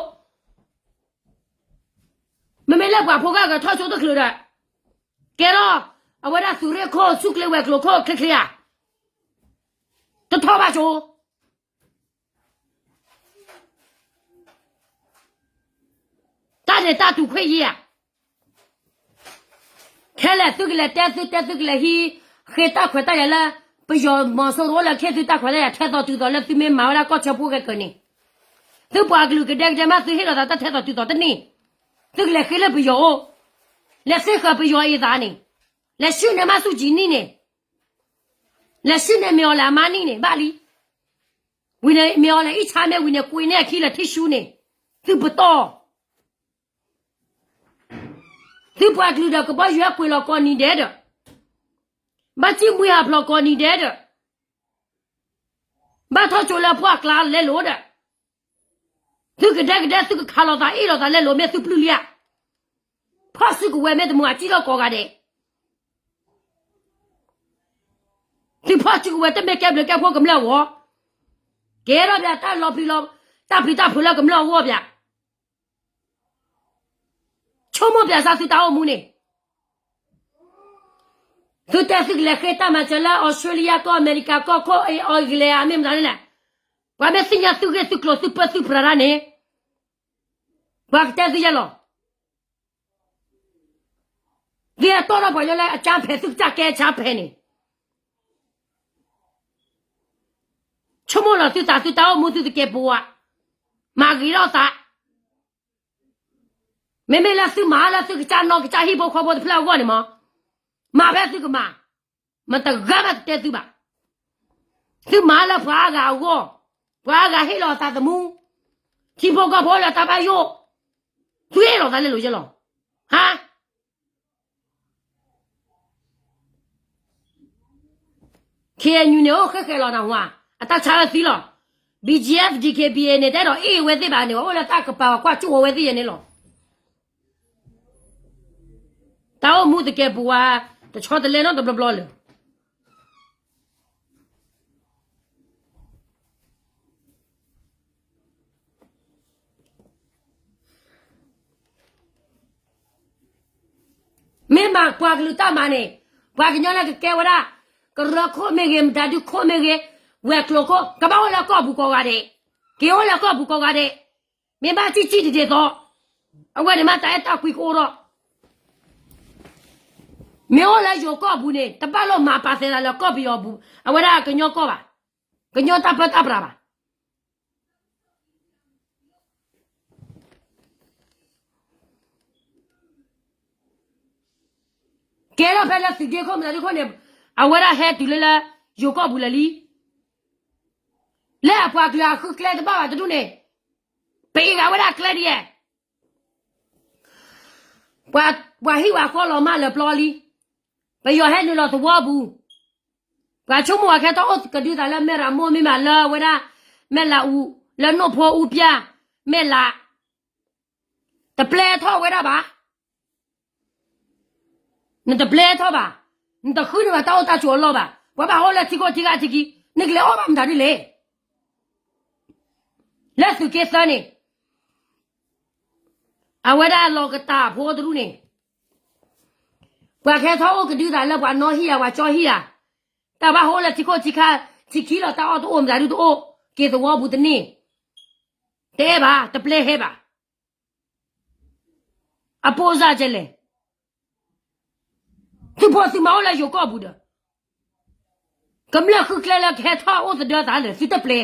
မ့မ့ၢ်လၢပှၤဖိဂၤကထီၣ်ဆိတချုးဒီး, ကဲထီၣ်, အဝဲဒၣ်သူးရ့ၣ်ခိၣ် ဆူၣ်ချ့ဝဲၤကျိၤခိၣ်ချ့ချ့ဧါ, တထီၣ်ဘၣ်ဆိ, တၢ်န့ၣ်တၢ်တူၢ်ခွဲးယံၤဧါ. ခဲလၢာ်သုကလဲၤတဲသုတဲသုကလဲၤဟံး, ဃ့တၢ်ခွဲးတၢ်ယာ်လၢ, ပယီၤမီၤစိရိၤအိၣ်လၢခ့သုတၢ်ခွဲးတၢ်ယာ်ထဲသိးတုၤသိးလၢသုမ့ၢ်မၤဝဲဒၣ်ကီၢ်ဆၢဖိဂဲၤကၢၤန့ၣ်, သုပှၤကလုာ်ကဒဲကဒဲမးသုဟ့ၣ်လီၤသးတၢ်ထဲသိးတုၤသိးတန့ၢ်, သုကလဲၤဃ့လၢပယီၤအိၣ်, လဲၤသ့ဃာ်ပယီၤအံၤသးန့ၣ်, လဲၤဆှၢန့ၢ်မးဆူၣ်ကံၤနံၣ်န့ၣ်, လဲၤဆှၢန့ၢ်မ့ၢ်အီၤလဲၣ်အမါနံၣ်န့ၣ် ဘၣ်လံ, ဝံၤန့ၣ်မ့ၢ်အီၤလဲၣ်အံၣ်ဆါမ့ၢ်ဝံၤန့ၣ် ကွံာ်န့ၢ်အခံလၢာ်ထံၣ်ဆူန့ၣ်, သုပတီၢ် သုပှၤကလုာ်ဒီးကဘီယူၤဟဲကွံာ်လီၤကိးနံၤဒဲးဒီး, ဘၣ်စံၣ်မှံဟးဖျိးကိးနံၤဒဲးဒီး, ဘၣ်ထီၣ်ကၠိလၢအဖှီၣ်အကျါလဲလိာ်ဒီး, သုကဒဲကဒဲသုကခးလိာ်သးအ့ၣ်လိာ်သးလဲလိာ်မ့ၢ်သုပျုၢ်လံဧါ. ဖီၣ်စုကဝဲၤမ့ၢ်တမုာ်အစံၣ်ထီၣ်ကိးဂၤဒဲး, သုဖီၣ်စုကဝဲၤတမ့ၢ်ကဲဘျုးကဲဖှိၣ်ကမျၢၢ်အဂီၢ်, ကဲထီၣ်ပၠးတၢ်လီၤပျံၤလီၤ, တၢ်ပျံၤတၢ်ဖုးလၢကမျၢၢ်အဂီၢ်ပၠး ဆိကမိၣ်ပၠးစၢ်သုတၢ်အိၣ်မူန့ၣ်, သုတဲသုကလဲၤဃ့တၢ်မၤစၢၤလၢ Australia ကီၢ် America ကီၢ်ခိၣ် အီၤကလဲၤဧါ မ့ၢ်မတၤန့ၣ်လဲၣ်, ပှၤမ့ၢ်သ့ၣ်ညါသုဂ့ၢ်သုကျိၤသုပၢသုပြးတၢ်န့ၣ်, ပှၤကတဲသုယဲလီၤ. သုဟဲတီၢ်ထီၣ်ပှၤကညီလၢအကၠါဖဲး သုကစၢ်ကဲကၠါဖဲးန့ၣ်, ဆိကမိၣ်လီၤသုသးသုတၢ်အိၣ်မူသုတကဲပဝး, မၤဂ့ၤထီၣ်သး မ့မ့ၢ်လၢသုမၤလၢသုကစၢ်နီၢ်ကစၢ်ဟံၣ်ဖိဃီဖိတဖျၢၣ်အဂီၢ်န့ၣ်မး, မၤဖဲသုကမၤ, မတဂၤမးတတဲသုဘၣ်. သုမၤလၢပှၤအါဂၤအဂီၢ်, ပှၤအါဂၤဟ့ၣ်လီၤအသးသမူ, ထံဖိကီၢ်ဖိလၢတၢ်ဘၣ်ယိၣ်, သုဟ့ၣ်လီၤသးလဲလိာ်ယဲလီၤ. ဟါ KNU န့ၣ် အိၣ်ဃဲဃဲလီၤနဟါ, အတၢ်ဆါအသံလီၤ. BGF DKBA န့ၣ် တအဲၣ်ဒိးအ့ၣ်ဝဲသ့ၣ်ဘၣ်န့ၣ် အိၣ်လၢတၢ်ကပၤကွၢ်ကၠူၣ်ဝဲသ့ၣ်ယဲန့ၣ်လီၤ. တၢ်အိၣ်မူတကဲပူၤဝါ, တဆီတလဲနီတဘျီဘျီလၢာ်. မ့ၢ်မၤပှၤကလုာ်တၢ်မၤန့ၣ်, ပှၤကညီလၢကကဲဝဲဒၣ် ကရၢခိၣ်မ့ၢ်ဂ့ၤ, မတၤဒုခိၣ်မ့ၢ်ဂ့ၤ, ဝဲၤကျိၤခိၣ် ကဘၣ်အိၣ်လၢကီၢ်ပူၤကိးဂၤဒဲး, က့ၤအိၣ်လၢကီၢ်ပူၤကိးဂၤဒဲး, မ့ၢ်ဘၣ်စံၣ်စံၣ်တဒ်သိး, အဝဲန့ၣ်မ့ၢ်တၢ်အဲၣ်တၢ်ကွံကအိၣ်ထီၣ်, မ့ၢ်အိၣ်လၢယိၤကီၢ်ပူၤန့ၣ် တဘၣ်လိၣ်မၤပာ်သဲးသးလၢကီၢ်ပယီၤပူၤ, အဝဲဒၣ်ကညီကီၢ်ဘၣ်, ကညီတၢ်ပၢတၢ်ပြးဘၣ်. ကဲထီၣ်ဖဲလၢသုးဒ့ခိၣ်မတၤဒုခိၣ်န့ၣ်, အဝဲဒၣ်ဟဲတုၤလၢလၢ ယိၤကီၢ်ပူၤလၢာ်လံ, လၢအပှၤကလုာ်အဃုကျဲတဘၣ်ဘၣ်တဒူၣ်န့ၣ်, ပအ့ၣ်ဂၤဝဲဒၣ်ကျဲဒ်ယဲၢ် ပှၤဟံၣ်ဝဲဃီလီၤမးလၢပျီလံ, ပယီၤဟဲနုာ်လီၤသဝီပူၤ, ပှၤဆိကမိၣ်အခဲထီၣ်အိၣ်ကဒုသးလၢမဲၢ်ရမိၢ်မ့ၢ်မးလၢအဝဲဒၣ်, မဲၢ်လးအူ, လၢနိၣ်ဖိအူပျၢ်, မဲၢ်လး, တပျဲထီၣ်ဝဲဒၣ်ဘၣ်, နတပျဲထီၣ်ဘၣ်, နတဃုန့ၢ်ဘၣ်တၢ်အိၣ်တၢ်ဆိးအလီၢ်ဘၣ်, ပှၤဘၣ်ဟီၣ်လၢထံခိၣ်ထံဂၤထံခံ, နကလဲၤအီၣ်ဘၣ်မတၤဒ်လဲၣ် လၢသုးက့သၢန့ၣ်, အဝဲဒၣ်လီၤကတၢ်ဖိတရူၢ်န့ၣ်, ပှၤခဲထီၣ်အိၣ်ကဒုသးလၢပှၤနီၣ်ဟံၣ်ဧါ ပှၤကၠီဟံၣ်ဧါ, တၢ်ဘၣ်ဟီၣ်လၢထံခိၣ်ထံခါ, ထံခံလီၤတၢ်အီၣ်တအိၣ် မတၤဒုတအိၣ်, က့ၤသဝီပူၤတန့ၢ်, တအဲၣ်ဘၣ် တပျဲဟဲဘၣ် အပိၢ်စၢ်ကဲလဲၣ်, သုးဖိသုးမါအိၣ်လၢယိၤကီၢ်ပူၤဒီး, ကမျၢၢ်ဃုကျဲလၢကဟဲထီၣ်အိၣ်သဒၢသးလၢသုတပျဲ,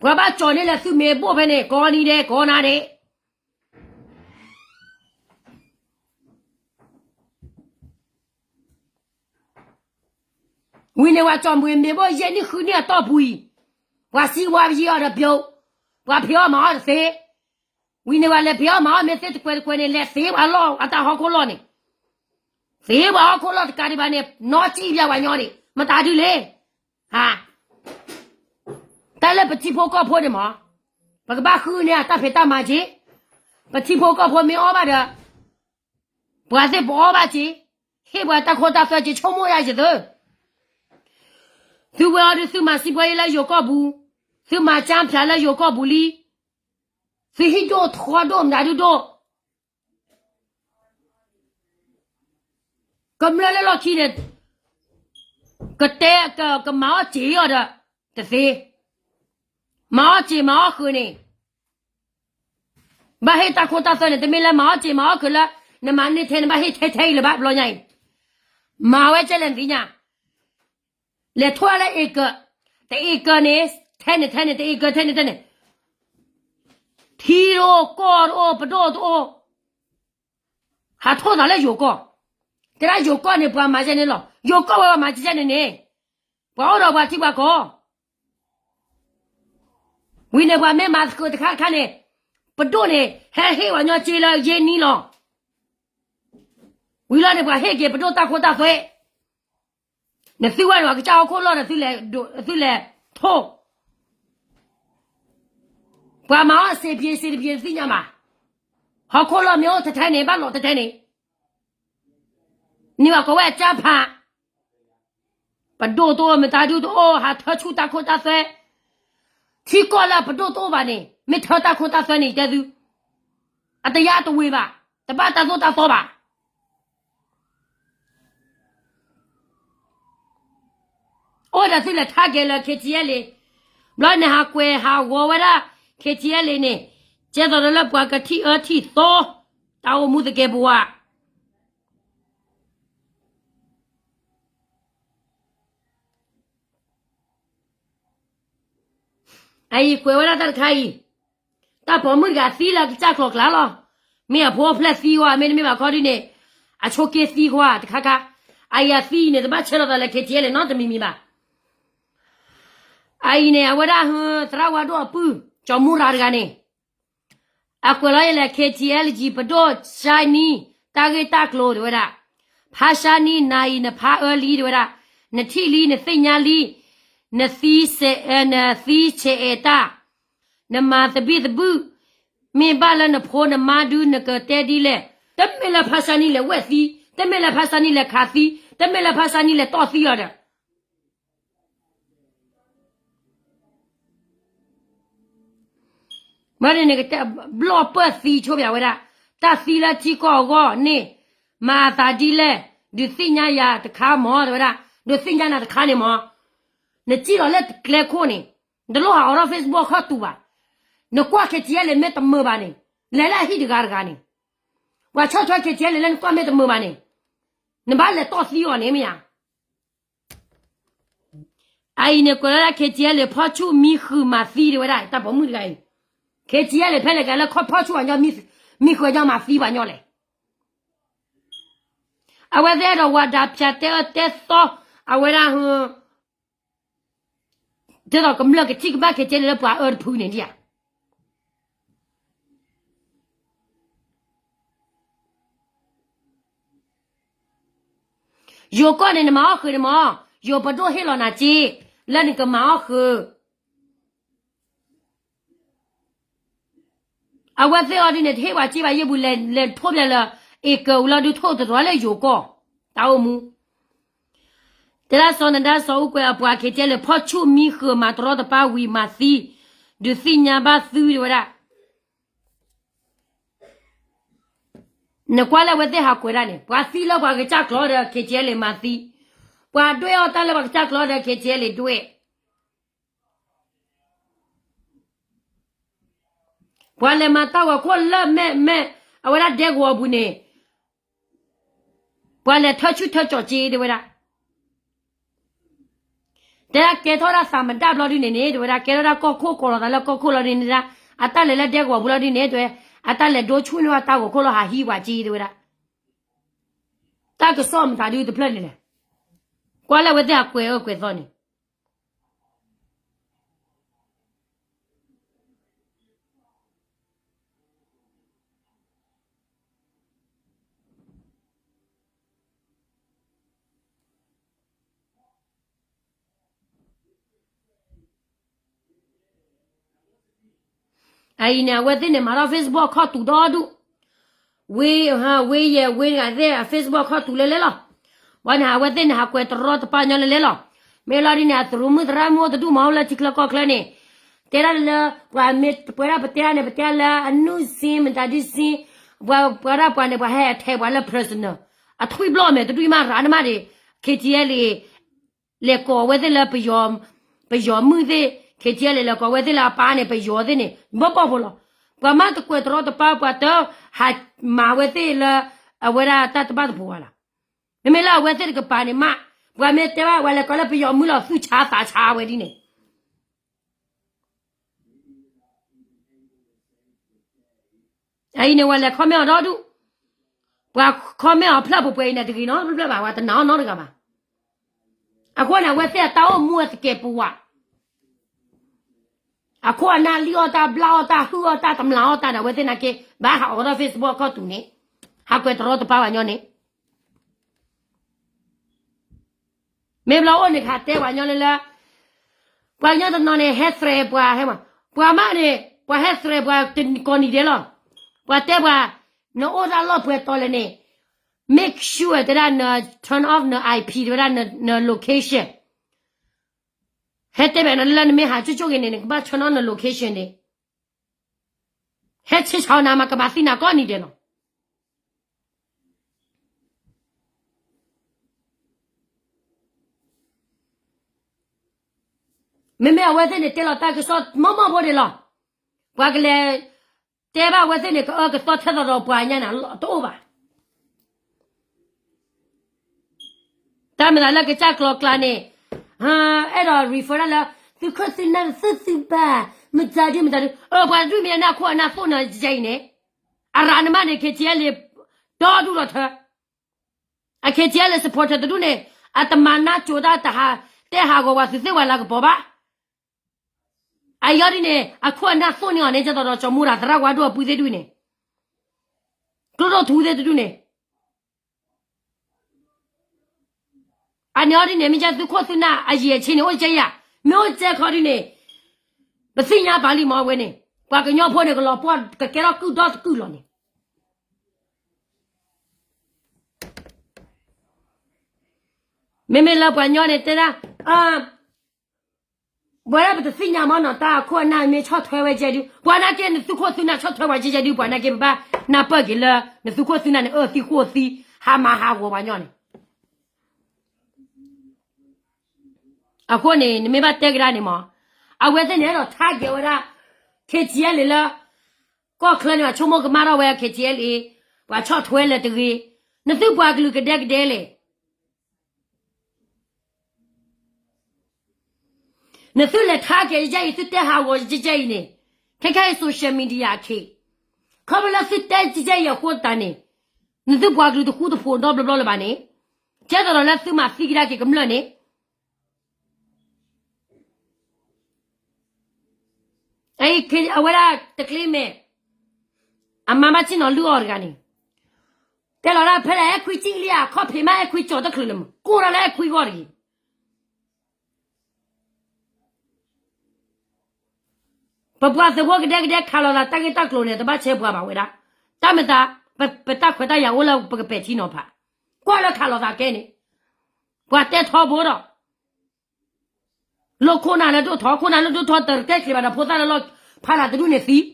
ပှၤဘၣ်ကၠီၤန့ၢ်လၢသုမ့ၢ်ဘိၣ်ဖဲန့ၣ် ကိးနံၤဒဲး ကိးနၤဒဲး ဝံၤန့ၣ်ပှၤကၠီၤမ့ၢ်မ့ၢ်ဘိၣ်ယဲၢ်နံၣ်ဃုနံၣ်အတီၢ်ပူၤအံၤ, ပှၤစံးဝဲယံၤအီၤဒီးပျိ, ပှၤဖံးအီၣ်မၤအီၣ်တသ့, ဝံၤန့ၣ်ပှၤလဲၤဖံးအီၣ်မၤအီၣ်မ့ၢ်သ့တကွဲးတကွဲးန့ၣ် လဲၤသ့ပှၤလီၢ်အတၢ်ဟီၣ်ခိၣ်လီၢ်န့ၣ်, သ့ပှၤဟီၣ်ခိၣ်လီၢ်တကးဒံးဘၣ်န့ၣ် နီၢ်ကံၣ်ပျၢ်ပှၤညီန့ၣ် မတၤဒုလဲၣ်, ဟါ တၢ်လၢပထံဖိကီၢ်ဖိန့ၣ်မး, ပကဘၣ်ဃုန့ၢ်တၢ်ဖံးတၢ်မၤက့ၤ, ပထံဖိကီၢ်ဖိမ့ၢ်အီၣ်ဘၣ်ဒီး, ပှၤသ့ၣ်ပအီၣ်ဘၣ်က့ၤ, ဟ့ၣ်ပှၤတၢ်ခိတၢ်သွဲက့ၤ ဆိကမိၣ်ယၤယသၢ, သုဝဲအီၤဒုးသုမၤစံးပှဲၤအံၤလၢယိၤကီၢ်ပူၤ, သုမၤကၠၢဖၠးလၢယိၤကီၢ်ပူၤလံ, သုဟံၣ်ဒိၣ်ထီဒိၣ်မတၤဒုဒိၣ် ကမျၢၢ်လၢလီၢ်ခံန့ၣ်, ကတဲကမၤအီၣ်စ့ၤအီၤဒီး, တသ့, မၤအီၣ်စ့ၤမၤအီၣ်ဃုာ်န့ၣ်, ဘၣ်ဟ့ၣ်တၢ်ခိတၢ်သွဲန့ၣ် တမ့ၢ်လၢမၤအီၣ်စ့ၤမၤအီၣ်ဃုာ်လၢ, နမၤန့ၢ်ထဲန့ၣ် ဘၣ်ဟ့ၣ်ထဲထဲအံၤလၢၤဘၣ်ဘျီညါအံၤ, မၤဝဲကဲလဲၣ်နသ့ၣ်ညါ, လဲၤထိၣ်လၢအ့ၣ်ကၢ, တအ့ၣ်ကၢန့ၣ်, ထဲန့ၣ်ထဲန့ၣ် တအ့ၣ်ကၢထဲန့ၣ်ထဲန့ၣ်, ထံတအိၣ် ကီၢ်တအိၣ် ပဒိၣ်တအိၣ်, ဟးထိၣ်သးလၢယိၤကီၢ်, တဲဒၣ်ယိၤကီၢ်န့ၣ် ပှၤမၤကဲန့ၣ်လီၤ, ယိၤကီၢ်ဝဲပှၤမၤကဲန့ၣ်န့ၣ်, ပှၤအိၣ်ဒီးပှၤထံပှၤကီၢ် ဝံၤန့ၣ်ပှၤမ့ၢ်မၤဃုာ်တခါတခါန့ၣ်, ပဒိၣ်န့ၣ် ဟဲဟ့ၣ်ပှၤညီက့ၤလၢယဲၢ်နံၣ်လီၤ, ဝံၤလီၤန့ၣ် ပှၤဟ့ၣ်က့ၤပဒိၣ်တၢ်ခိတၢ်သွဲ, နသုဝဲန့ၣ် ပှၤကစၢ်ဟီၣ်ခိၣ်လီၢ်န့ၣ် သုလဲၤထိၣ်, ပှၤမၤအီၣ်စ့ၤပှ့ၤစ့ၤတပှ့ၤတသ့ၣ်ညါဘၣ်, ဟီၣ်ခိၣ်လီၢ်မ့ၢ်အိၣ်ထဲထဲန့ၣ် ဘၣ်လီၤထဲထဲန့ၣ်, န့ၢ်ဘၣ်ကိးဝဲအကၢ်ဖး ပဒိၣ်တအိၣ် မတၤဒုတအိၣ် ဟးထၢဆူၣ်တၢ်ခိတၢ်သွဲ, ထံကီၢ်လၢပဒိၣ်တအိၣ်ဘၣ်န့ၣ် မ့ၢ်ထၢတၢ်ခိတၢ်သွဲန့ၣ် တဲသု, အတယါတဝ့ၤဘၣ်, တဘၣ်တၢ်သိၣ်တၢ်သီဘၣ်. အိၣ်ဒီးသုလဲၤထါကဲၤလၢ KTLA, ဘျီန့ၣ်ဟးကွဲးဟးဂီၤဝဲဒၣ် KTLA န့ၣ်, ကဲသိးဒီးလၢပှၤကထံၣ်အၢထံၣ်သီ, တၢ်အိၣ်မူသကဲးပဝး အအံၤကွဲးဝဲဒၣ်တၢ်တခါအံၤ, တၢ်ပိာ်မုၣ်တဂၤသံလၢကစၢ်ကျိၤကျါလီၤ. မ့ၢ်အဖိအဖျဲၣ်သံဝဲ မ့တမ့ၢ်ဘၣ်ခီဒ်န့ၣ်, အဆိးက့သံကွၢ်တခါခါ, အအံၤအသံအံၤန့ၣ် တဘၣ်ဆဲးလီၤသးလၢ KTLA နီတမံၤမံၤဘၣ်. အအံၤန့ၣ် အဝဲဒၣ်ဟၢသရၣ်ဝါဒိၣ်အပုၢ် ကၠီမူရၤတဂၤန့ၣ် အကွဲးလီၤယဲလဲၣ် KTLG ပဒိၣ် Shiny တၢ်ဂ့ၢ်တၢ်ကျိၤတဲဝဲဒၣ်, ဖါ Shiny နၤအံၤနဖါအၢလံတဲဝဲဒၣ်, နထံၣ်လံ နသ့ၣ်ညါလံ, နသံ, နသံဆဲးအဲးတၢ်, နမၤသဘံၣ်သဘုၣ်, မ့ၢ်ဘၣ်လၢနဖိနမါဒုးနကတဲဒ်လဲၣ်. တမ့ၢ်လၢဖါ Shiny လဲၤဝဲၢ်သံ, တမ့ၢ်လၢဖါ Shiny လဲၤခးသံ, တမ့ၢ်လၢဖါ Shiny လဲၤတီၢ်သံအီၤဒီး မ့ၢ်န့ၣ် ဘျီၣ်ပၢၢ်သံဆိပၠးဝဲဒၣ်, တၢ်သံလၢထံကီၢ်အဂီၢ်န့ၣ် မၤအသးဒ်လဲၣ်, ဒုးသ့ၣ်ညါယၤတခါမၢ် တဲဝဲဒၣ်, ဒုးသ့ၣ်ညါနၤတခါန့ၣ်မၢ်, နစံၣ်လီၤလၢကျဲခိၣ်န့ၣ် နတလိၣ်ဟးအိးထီၣ် Facebook ခီၣ်တူာ်ဘၣ်, နကွၢ် KTLA မ့ၢ်တမုာ်ဘၣ်န့ၣ် လဲၤလၢအဟံၣ်တဂၤတဂၤန့ၣ်, ပှၤဆီၣ်ထွဲ KTLA လၢနကွၢ်မ့ၢ်တမုာ်ဘၣ်န့ၣ် နဘၣ်လဲၤတီၢ်သံအီၤန့ၣ်မ့ၢ်ဧါ. အအံၤန့ၣ် ကွဲးလီၤဒၣ် KTLA ဖီဆူၣ်မံဃုာ်မၤသံ တဲဝဲဒၣ် တၢ်ပိာ်မုၣ်တဂၤအံၤ, KTLA ဖဲလဲၣ်ကလဲၤခီဖီဆူၣ်အညီ မံဃုာ်အညီမၤသံပှၤညီလဲၣ်. အဝဲသ့ၣ်အဲၣ်ဒိးဝၤဒၣ်ဖၠးတဲအၢတဲသီ, အဝဲဒၣ် ဒ်သိးကမျၢၢ်ကထံၣ်ကဘၣ် KTLA လၢပှၤအၢတဖုန့ၣ်ဒ်ဧါ. ယိၤကီၢ်န့ၣ် နမၤအီၣ်ဃုာ်န့ၣ်မၢ်, ယိၤပဒိၣ်ဟ့ၣ်လီၤနၤစ့ လၢနကမၤအီၣ်ဃုာ်. အဝဲသ့ၣ်အီၤဒ်န့ၣ် တဟ့ၣ်ပှၤစ့ဘၣ်ယဲၢ်ဘူး လဲၤထိၣ်ဘၣ်လၢ အ့ကၢအူလီၤဒုးထိၣ်တရီလၢယိၤကီၢ် တၢ်အိၣ်မူ တဲဒၣ်စီၤနဒါစီၤအူကွဲးအပှၤ KTLA ဖီဆူၣ်မံဃုာ်မၤတရီတပါဝံၤမၤသံ, ဒုးသ့ၣ်ညါဘၣ်သု တဲဝဲဒၣ်. နကွၢ်လၢအဝဲသ့ၣ်ဟးကွဲးဒၣ်န့ၣ် ပှၤသံလၢပှၤကစၢ်ကျီဒီး KTLA မၤသံ, ပှၤဒွဲၣ်အီၣ်တၢ်လၢပှၤကစၢ်ကျီဒီး KTLA ဒွဲၣ် ပှၤလဲၤမၤတၢ်ဂီၤခိၣ်လၢမဲာ်မဲာ်, အဝဲဒၣ်ဒဲကဝီၤပူၤန့ၣ်, ပှၤလဲၤထၢဆူၣ်ထၢကၠီၤစ့ တဲဝဲဒၣ်. တဲဒၣ်ကဲထီၣ်ဒၣ်သးမတၤဘျီဒုန့ၣ်န့ၣ် တဲဝဲဒၣ် ကဲထီၣ်ဒၣ်ကီၢ်ခိၣ်ကိးလီၤသးလၢကီၢ်ခိၣ်လီၤဒုန့ၣ်ဒၣ်, အတၢ်လဲၤလၢဒဲကဝီၤပူၤလီၤဒုန့ၣ် တဲဝဲ, အတၢ်လဲၤဒိဆူၣ်န့ၢ်ဝဲတၢ်ဂီၤခိၣ်လီၤ ဟးဟံးပှၤစ့ တဲဝဲဒၣ်. တၢ်ကစီၣ်မတၤဒုတဖျၢၣ်န့ၣ်လဲၣ်. ကွၢ်လၢအဝဲသ့ၣ်ဟးကွဲးအၢကွဲးသီန့ၣ် အအံၤန့ၣ် အဝဲသ့ၣ်န့ၣ် မၤထီၣ် Facebook ခီၣ်တူာ်ဒီဒူၣ်, ဝ့ၢ်, ဝ့ၢ်ယဲၢ်ဝ့ၢ်တဂၤသ့ၣ် Facebook ခီၣ်တူာ်လဲလဲလီၤ. ဘၣ်န့ၣ် အဝဲသ့ၣ်န့ၣ် ဟးကွဲးတရီတပါညီလဲလဲလီၤ. မ့ၢ်လီၤဒ်န့ၣ် အသရူးမုၣ်သရၣ်မုၣ်အိၣ်တဒူၣ်မၤအိၣ်လၢထံချၢကီၢ်ချၢန့ၣ်, တဲဒၣ်လၢ ပှၤမ့ၢ်ပှဲၤဒၣ်ပတဲဒၣ်န့ၣ် ပတဲလၢအနုစ့ မတၤဒုစ့, ပှၤပှဲၤဒၣ်ပှၤန့ၣ် ပှၤဟဲထဲပှၤလၢ personal, အထွံၣ်ဘျီၣ်မဲာ်တဒူၣ်မး ရၤနမးဒံး, KTLA လဲၤကိးဝဲသ့ၣ်လၢ ပယီၤမုၣ်သ့ၣ်, KTLA လဲၤကိးဝဲသ့ၣ်လၢအပၢ်န့ၣ် ပယီၤသ့ၣ်န့ၣ် ဘီဘီဖိလီၤ. ပှၤမ့ၢ်တကွဲးတရီတပါ ပှၤတဟးမၤဝဲသ့ၣ်လၢ အဝဲဒၣ်တၢ်တဘၣ်တပူၤဘၣ်လီၤ. မ့မ့ၢ်လၢအဝဲသ့ၣ်တကပၤန့ၣ်မး, ပှၤမ့ၢ်တဲဘၣ် ပှၤလဲၤကိးလၢပယီၤမုၣ်လီၤ သူၣ်ဆါသးဆါဝဲဒ်န့ၣ် အအံၤန့ၣ် ပှၤလဲၤ comment အီၤဒီဒူၣ်, ပှၤ comment အီၤဖျၢၣ်ပှဲၤပှဲၤအံၤန့ၣ် တဂ့ၤနီတဖျၢၣ်ဘၣ်, ပှၤတနာ်အီၤနီတဂၤဘၣ်. အဃိန့ၣ် အဝဲသ့ၣ်အတၢ်အိၣ်မူအတကဲာ်ပဝး, အခိၣ်အနၢ်လံၣ်အီၣ်တၢ် ဘျါအီၣ်တၢ် ဟုၣ်အီၣ်တၢ် တမျာ်အီၣ်တၢ်ဒီး အဝဲသ့ၣ်နာ်က့ ဘၣ်ဟးအိးထီၣ် Facebook ခီၣ်တူာ်န့ၣ်, ဟးကွဲးတရီတပါပှၤညီန့ၣ် မ့ၢ်ဘျီအိၣ်န့ၣ် ကဟးတဲပှၤညီလၢလၢ, ပှၤကညီတနီၤန့ၣ် ဟဲသြဲးပှၤဟဲမး, ပှၤမးန့ၣ် ပှၤဟဲသြဲးပှၤကိးနံၤဒဲးလီၤ. ပှၤတဲပှၤ, နအိၣ်တၢ်လီၢ်ပှဲၤတီၤလဲၣ်န့ၣ်, make sure တဲဒၣ်န turn off န IP တဲဝဲဒၣ်န location. ဟဲတဲဘၣ်နၤလၢနမ့ၢ်ဟးကၠိကၠိဂ့ၤန့ၣ် နကဘၣ် turn off န location န့ၣ်, ဟဲဆ့ဆးနၤမး ကမၤသံနၤကိးနံၤဒဲးလီၤ. မ့မ့ၢ်အဝဲသ့ၣ်န့ၣ် တဲလီၤတၢ်ကစီၣ်မီၢ်မီၢ်ဖိန့ၣ်လီၤ. ပှၤကလဲၤတဲဘၣ်အဝဲသ့ၣ်န့ၣ် ကအၢကသီထဲသိးဒီးပှၤညါန့ၣ် တအိၣ်ဘၣ်. တၢ်မၤသးလၢကစၢ်ကျီၤကျါန့ၣ်, အဲၣ်ဒိး refer ဒၣ်လၢ သုးခိၣ်သုးနၢ် သုသုဘၣ်, မတၤဒု မတၤဒု, အပှၤတဒူၣ်မ့ၢ်အနၢ်ခိၣ်အနၢ်သိၣ်န့ၣ်ယဲအံၤန့ၣ်, အရၤနမးန့ၣ် KTLA ဒီဒူၣ်ဒီထၢ, အ KTLA supporter တဒူၣ်န့ၣ် အတမၤနၢ်ကၠိတၢ် တဟးတဲဟးဂီၤဝဲသုးသ့ၣ်ဝဲလၢကပီၤဘၣ်. အယီၤဒ်န့ၣ် အခိၣ်အနၢ်သိၣ်န့ၢ်အီၤန့ၣ် ဒ်သိးဒီးကၠီၤမူရၤသရၣ်ဝါဒိၣ်အပုၢ်သ့ၣ်ဒူၣ်န့ၣ်, ကျိဒိၣ်ထူသ့ၣ်တဒူၣ်န့ၣ် အန့ၣ်အီၤဒ်န့ၣ် မ့ၢ်ကဲသုးခိၣ်သုးနၢ်အယံာ်အဆ့န့ၣ် အိၣ်ကဲယၤ, မ့ၢ်အိၣ်ကဲခီဒ်န့ၣ်, ပသ့ၣ်ညါပာ်လံမ့ၢ်ဝဲန့ၣ်, ပှၤကညီဖိန့ၣ် ကလီၤပှီၢ်ကကဲထီၣ်ကုၢ်ဒီတကုၢ်လီၤန့ၣ်. မ့မ့ၢ်လၢပှၤညီန့ၣ်တဲဒၣ်, ပှၤဒၣ်ပတသ့ၣ်ညါမ့ၢ်နီၤ တၢ်အခိၣ်အနၢ်မ့ၢ်ဆီၣ်ထွဲဝဲကဲဒုး, ပှၤနာ်က့နသုးခိၣ်သုးနၢ်ဆီၣ်ထွဲပှၤကဲကဲဒုး ပှၤနာ်က့ပဘၣ် နၢ်ပၢၢ်က့ၤလၢ နသုးခိၣ်သုးနၢ်န့ၣ် အၢသံဃိၣ်သံ ဟးမၤဟးဂီၤပှၤညီန့ၣ် အဃိန့ၣ် နမ့ၢ်ဘၣ်တဲကဒါန့ၣ်မး, အဝဲသ့ၣ်န့ၣ်အဲၣ်ဒိး target ဝဲဒၣ် K T L လၢ ကီၢ်ချၢန့ၣ် အဆိကမိၣ်ကမၣ်ထီၣ်ဝဲ K T L အံၤ, ပှၤဆီၣ်ထွဲလၢတဂ့ၤ, နသုပှၤကလုာ်ကဒဲကဒဲလဲၣ်. နသုလဲၤ target ယဲအံၤ သုတဲဟးဂီၤယဲအံၤန့ၣ်, ခဲခဲအံၤ social media အခ့, ခီဖျိလၢသုတဲယဲအံၤအဃိသတးန့ၣ်, နသုပှၤကလုာ်တဃူတဖိးဒီဘျီဘျီလၢၤဘၣ်န့ၣ်, ကဲသိးဒီးလၢသုမၤသံကဒါက့ၤကမျၢၢ်န့ၣ် အဝဲဒၣ်တကျ့မဲာ်, အမၤဘၣ်ဆ့ၣ်နီၤလုၢ်အီၣ်တဂၤန့ၣ်, တဲလီၤဒၣ်ဖဲလဲၣ် အဲၣ်ခွံစံၣ်လံဧါ, ခီၣ်ဖံးမးအဲၣ်ခွံကၠီၤတချုးလၢၤမး, ကိၢ်ဒၣ်လၢအဲၣ်ခွံဂီၢ်တဂ့ၤ. ပပှၤသုးဖိကဒဲကဒဲခးလီၤသးတၢ်ဂ့ၢ်တၢ်ကျိၤန့ၣ် တဘၣ်ဆဲးပှၤဘၣ်ဝဲဒၣ်, တၢ်မၤသး, ပတၢ်ခွဲးတၢ်ယာ်အိၣ်လၢပကပဲာ်ထံနီၤဖး, ကွၢ်လၢခးလီၤသးကဲန့ၣ်, ပှၤတဲထီဘိဒီး လၢခိၣ်နၢ်လၢဒိၣ်ထီ, ခိၣ်နၢ်လၢဒိၣ်ထီတတဲချ့ဘၣ်ဒီး ဖိသၣ်လၢလီၢ်ဖးလၢ်တဒူၣ်န့ၣ်သံ,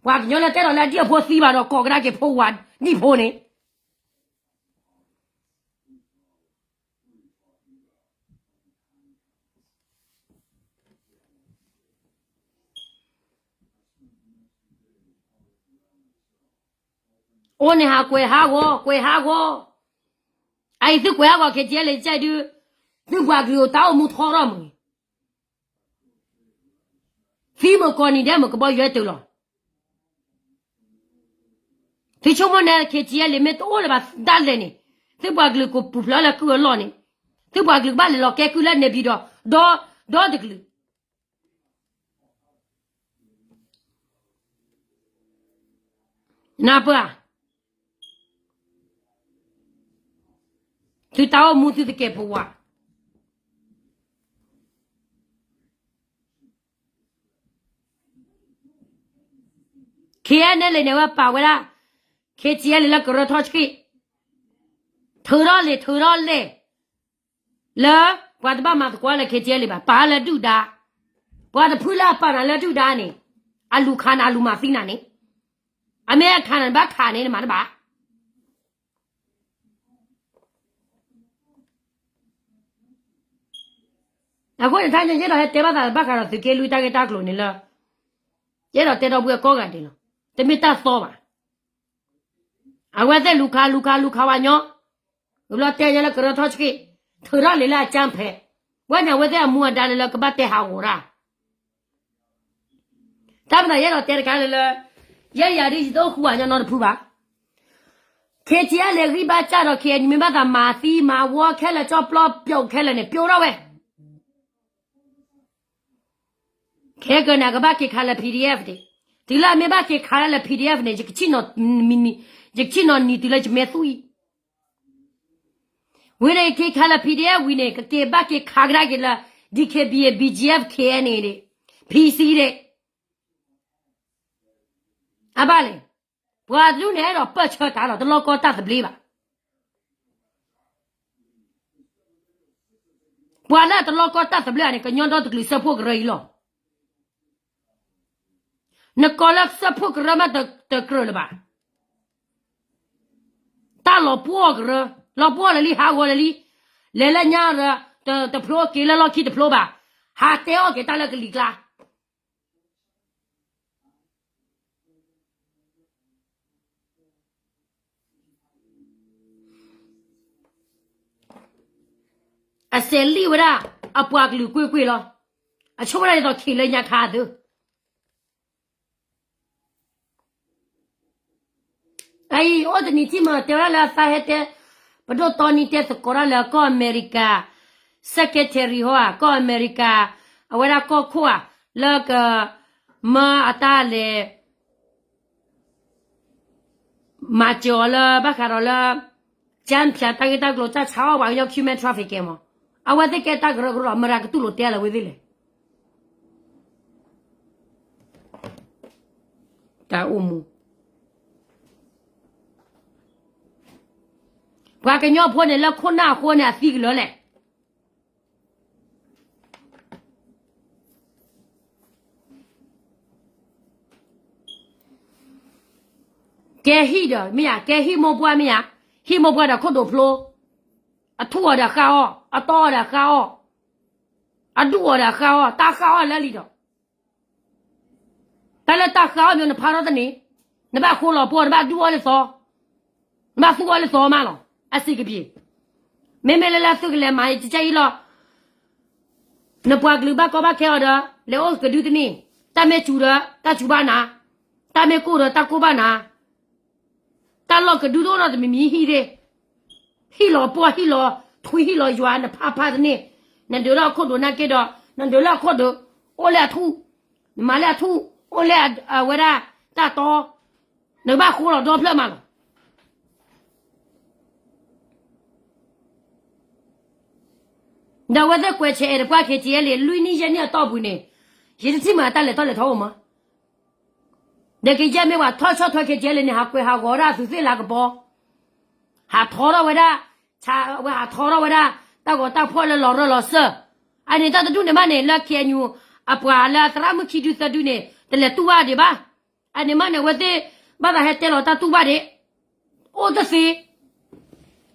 ပှၤကညီလၢတဲဒီးလၢအဒံၣ်အဖိသံဘၣ်ဒီး ကိးကဒါက့ၤဖိဝၤဒံၣ်ဖိန့ၣ်, အိၣ်န့ၣ်ဟးကွဲးဟးဂီၤ, ကွဲးဟးဂီၤ, အအံၤသုကွဲးဟးဂီၤ K T L လၢကဲဒု, သုပှၤကလုာ်အိၣ်တၢ်အိၣ်မူထီထီၣ်မး, သံမ့ၢ်ကီးနံၤဒဲးမ့ၢ်ကဘီယူၤတုၤလီၤ. သုဆိကမိၣ်န့ၣ် K T L လံမ့ၢ်တအိၣ်လၢၤဘၣ်ဒၣ်လဲာ်န့ၣ်, သုပှၤကလုာ်ကပူၤဖျဲးလၢကုၢ်အလီၢ်န့ၣ်, သုပှၤကလုာ်ကဘၣ်လဲၤလီၤကဲကုၢ်လၢနဲပံၤဒီး, ဒီတကလုာ် နၢ်ပၢၢ်ဧါ, သုတၢ်အိၣ်မူသုတကဲပဝး, ခဲအံၤန့ၣ်လံန့ၣ် ဝဲပာ်ဝဲဒၣ် K T L လၢကရၢထီၣ်ဆှံ, ထုးထီၣ်လံာ်ထုးထီၣ်လဲၢ်, လၢပှၤတဘၣ်မၤသကိးလၢ K T L လံဘၣ်, ပာ်လၢဒုၣ်ဒါ, ပှၤတဖုလၢအပာ်နၤလၢဒုၣ်ဒါန့ၣ်, အလူၤခးနၤအလူၤမၤသံနၤန့ၣ်, အမ့ၢ်အခးနၤဘၣ်ခးန့ၣ် နမၤတဘၣ် အဃိန့ၣ် ထါညါယအဲၣ်ဒိးဟဲတဲဘၣ်သးဘၣ်ဃးဒီး သုးက့လွံၢ်တၢ်ဂ့ၢ်တၢ်ကျိၤန့ၣ်လၢ ယအဲၣ်ဒိးတဲဒီပုၢ်ဝဲၢ်ကိးဂၤဒဲးလီၤ. တမ့ၢ်တၢ်သီဘၣ်. အဝဲသ့ၣ်လူၤခး လူၤခး လူၤခးဝဲညီ, ဝံၤဘျီတဲယဲလၢကရၢထီၣ်ဆှံ, ထုးထီၣ်လံာ်လၢအကၠၢ်ဖဲ, ဝဲန့ၣ်အဝဲသ့ၣ်အမူအဒါလၢလၢကဘၣ်တဲဟးဂီၤတၢ် တၢ်မၤသးယအဲၣ်ဒိးတဲတခါလၢလၢ, ယဲယၤဒ်ယတအိၣ်ဃူဘၣ်ညီနီတဖုဘၣ်. ခဲကဲလၢဂံၢ်ဘါစၢ်ဒီး ခဲအံၤမ့ၢ်ဘၣ်သးမၤသံမၤဝီခဲလၢာ် ကၠီပျီပျိခဲလၢာ်န့ၣ် ပျိထီၣ်ဝဲ. ခဲကနံၣ်အံၤ ကဘၣ်က့ၤခးလၢ P D F န့ၣ်, တုၤလၢအမ့ၢ်ဘၣ်က့ၤခးဒၣ်လၢ P D F န့ၣ် ယကဆံၣ်နီၤနံၤတုၤလၢယမဲာ်သူအံၤ ဝံၤန့ၣ်က့ၤခးလၢ P D F ဝံၤန့ၣ် ကက့ၤဘၣ်က့ၤခးကဒါက့ၤလၢ D K B A, B G F, K N A န့ၣ်, P C န့ၣ်, အဘၣ်လဲၣ်, ပှၤတဒူၣ်န့ၣ်အဲၣ်ဒိးပၢၢ်ဆၢတၢ်လီၤ, တလီၢ်ကီတၢ်သဘျ့ဘၣ်. ပှၤလၢအတလီၢ်ကီတၢ်သဘျ့ဧါန့ၣ် ကညီဒီတကလုာ်စၢဖှိၣ်ကရၢအံၤလီၤ. နကိးလၢစၢဖှိၣ်ကရၢမးတကြၢးလၢၤဘၣ်. တၢ်လီၤပှီၢ်ကရၢ, လီၤပှီၢ်လၢာ်လံ ဟးဂီၤလၢာ်လံ, လဲၤလၢညါရၢ, တဖျိက့ၤလၢလီၢ်ခံတဖျိဘၣ်, ဟးတဲအီၣ်က့ၤတၢ်လၢကလံၤကျါ အစဲးလံဝဲဒၣ် အပှၤကလုာ်ကွ့ၢ်ကွ့ၢ်လီၤ. အဆိကမိၣ်ဒၣ်ဒ်သိးခံးလၢညါခါသု အအံၤ အိၣ်တနံၤထံၣ်မး တဲဝဲဒၣ်လၢအသးဟဲတဲ, ပဒိၣ်တီနံတဲသကိးတၢ်လၢကီၢ်အမဲရကၤ secretary ဟီဧါ, ကီၢ်အမဲရကၤ အဝဲဒၣ်ကီၢ်ခိၣ်ဧါ, လၢကမၤအတၢ်လဲၤ မၤစၢၤအီၤလၢဘၣ်ဃးဒီးလၢ ကၠၢ်ဖၠးတၢ်ဂ့ၢ်တၢ်ကျိၤ တၢ်ဆါအီၣ်ပှၤကညီ human trafficking မး, အဝဲသ့ၣ်ကဲတၢ်ကရၢကရိဒီး မတၤကတူၢ်လိာ်တဲလၢၤဝဲသ့ၣ်လဲၣ်. တၢ်အိၣ်မူ ပှၤကညီဖိန့ၣ် လၢခိၣ်နၢ်အဃိန့ၣ် အသံကလၢာ်လဲၣ်. ကဲဟံၣ်ဒီးမ့ၢ်ဧါ, ကဲဟံၣ်မိၢ်ပှၢ်မ့ၢ်ဧါ, ဟံၣ်မိၢ်ပှၢ်ဒီးခိၣ်ဒိးဖျိ, အထူၣ်အီၤဒီးအဃၣ်အီၣ်, အတီၢ်အီၤဒီးအဃၣ်အီၣ်, အဒူၣ်အီၤဒီးအဃၣ်အီၣ်, တၢ်ဃၣ်အီၣ်လၢလံဒီး တၢ်လၢတၢ်ဃၣ်အီၣ်မ့ၢ်နဖးထီၣ်တန့ၣ်, နဘၣ်ဃိလီၤပှီၢ်, နဘၣ်ဒူၣ်အီၣ်လၢသီ, နဘၣ်သူၣ်အီၣ်လၢသီမးလီၤ, အစံးကပ့ၤ. မ့မ့ၢ်လၢလၢသုကလဲၤမၤကကဲအံၤလီၤ, နပှၤကလုာ်ဘၣ်ကီဘၣ်ခဲအီၤဒီး လဲၤအိၣ်ကဒုတန့ၢ်, တၢ်မ့ၢ်စူၤဒီး တၢ်စူၤဘၣ်နၤ, တၢ်မ့ၢ်ကိၢ်ဒီး တၢ်ကိၢ်ဘၣ်နၤ, တၢ်လီၢ်ကဒုတအိၣ်နီတမံၤမံၤဟံၣ်သ့ၣ်, ဟံၣ်လီၤပှီၢ် ဟံၣ်လီၤထွံ ဟံၣ်လီၤယွၤ နဖးဖးတန့ၢ်, နဒုးလၢအခိၣ်ဒိးနာ်က့ဒီး နဒုးလၢအခိၣ်ဒိး အိၣ်လၢအထူၣ်, နမၤလၢအထူၣ်, အိၣ်လၢအဝဲဒၣ်တၢ်တီ, နကဘၣ်ဃိလီၤဒီဖျၢၣ်မးလီၤ. ဒီးအဝဲသ့ၣ်ကွဲးဆဲးအဲၣ်တပှၢ် ခ့ၣ်ထံးအဲလ့ၣ် လွံၢ်နံၣ်ယဲၢ်နံၣ်အတီၢ်ပူၤန့ၣ်, ယတထံၣ်မးတၢ်လဲၤထီၣ်လဲၤထီအိၣ်မး. ဒီးကယဲၢ်မ့ၢ်ပှၤထီၣ်ဆီၣ်ထွဲ ခ့ၣ်ထံးအဲလ့ၣ်န့ၣ် ဟးကွဲးဟးဂီၤဒၣ်သုးသ့ၣ်လၤကပီၤ, ဟးထီထီၣ်ဝဲဒၣ်, ဝဲဟးထီထီၣ်ဝဲဒၣ် တၢ်ဂီၤတၢ်ဖီၣ်လၢလီၤရၢၢ်လီၤစၢၢ်, အန့ၣ်တၢ်တဒူၣ်န့ၣ်မးန့ၣ် လၢ ခ့ၣ်အဲၣ်ယူၣ် အပှၤလၢအသရၣ်မုၣ်ခံဒုသၢဒုန့ၣ် တလဲၤတူၢ်ဘၣ်ဒံးဘၣ်. အန့ၣ်မးန့ၣ် အဝဲသ့ၣ်ဘၣ်သးဟဲတဲလီၤတၢ်တူၢ်ဘၣ်ဒံး, အိၣ်တသ့,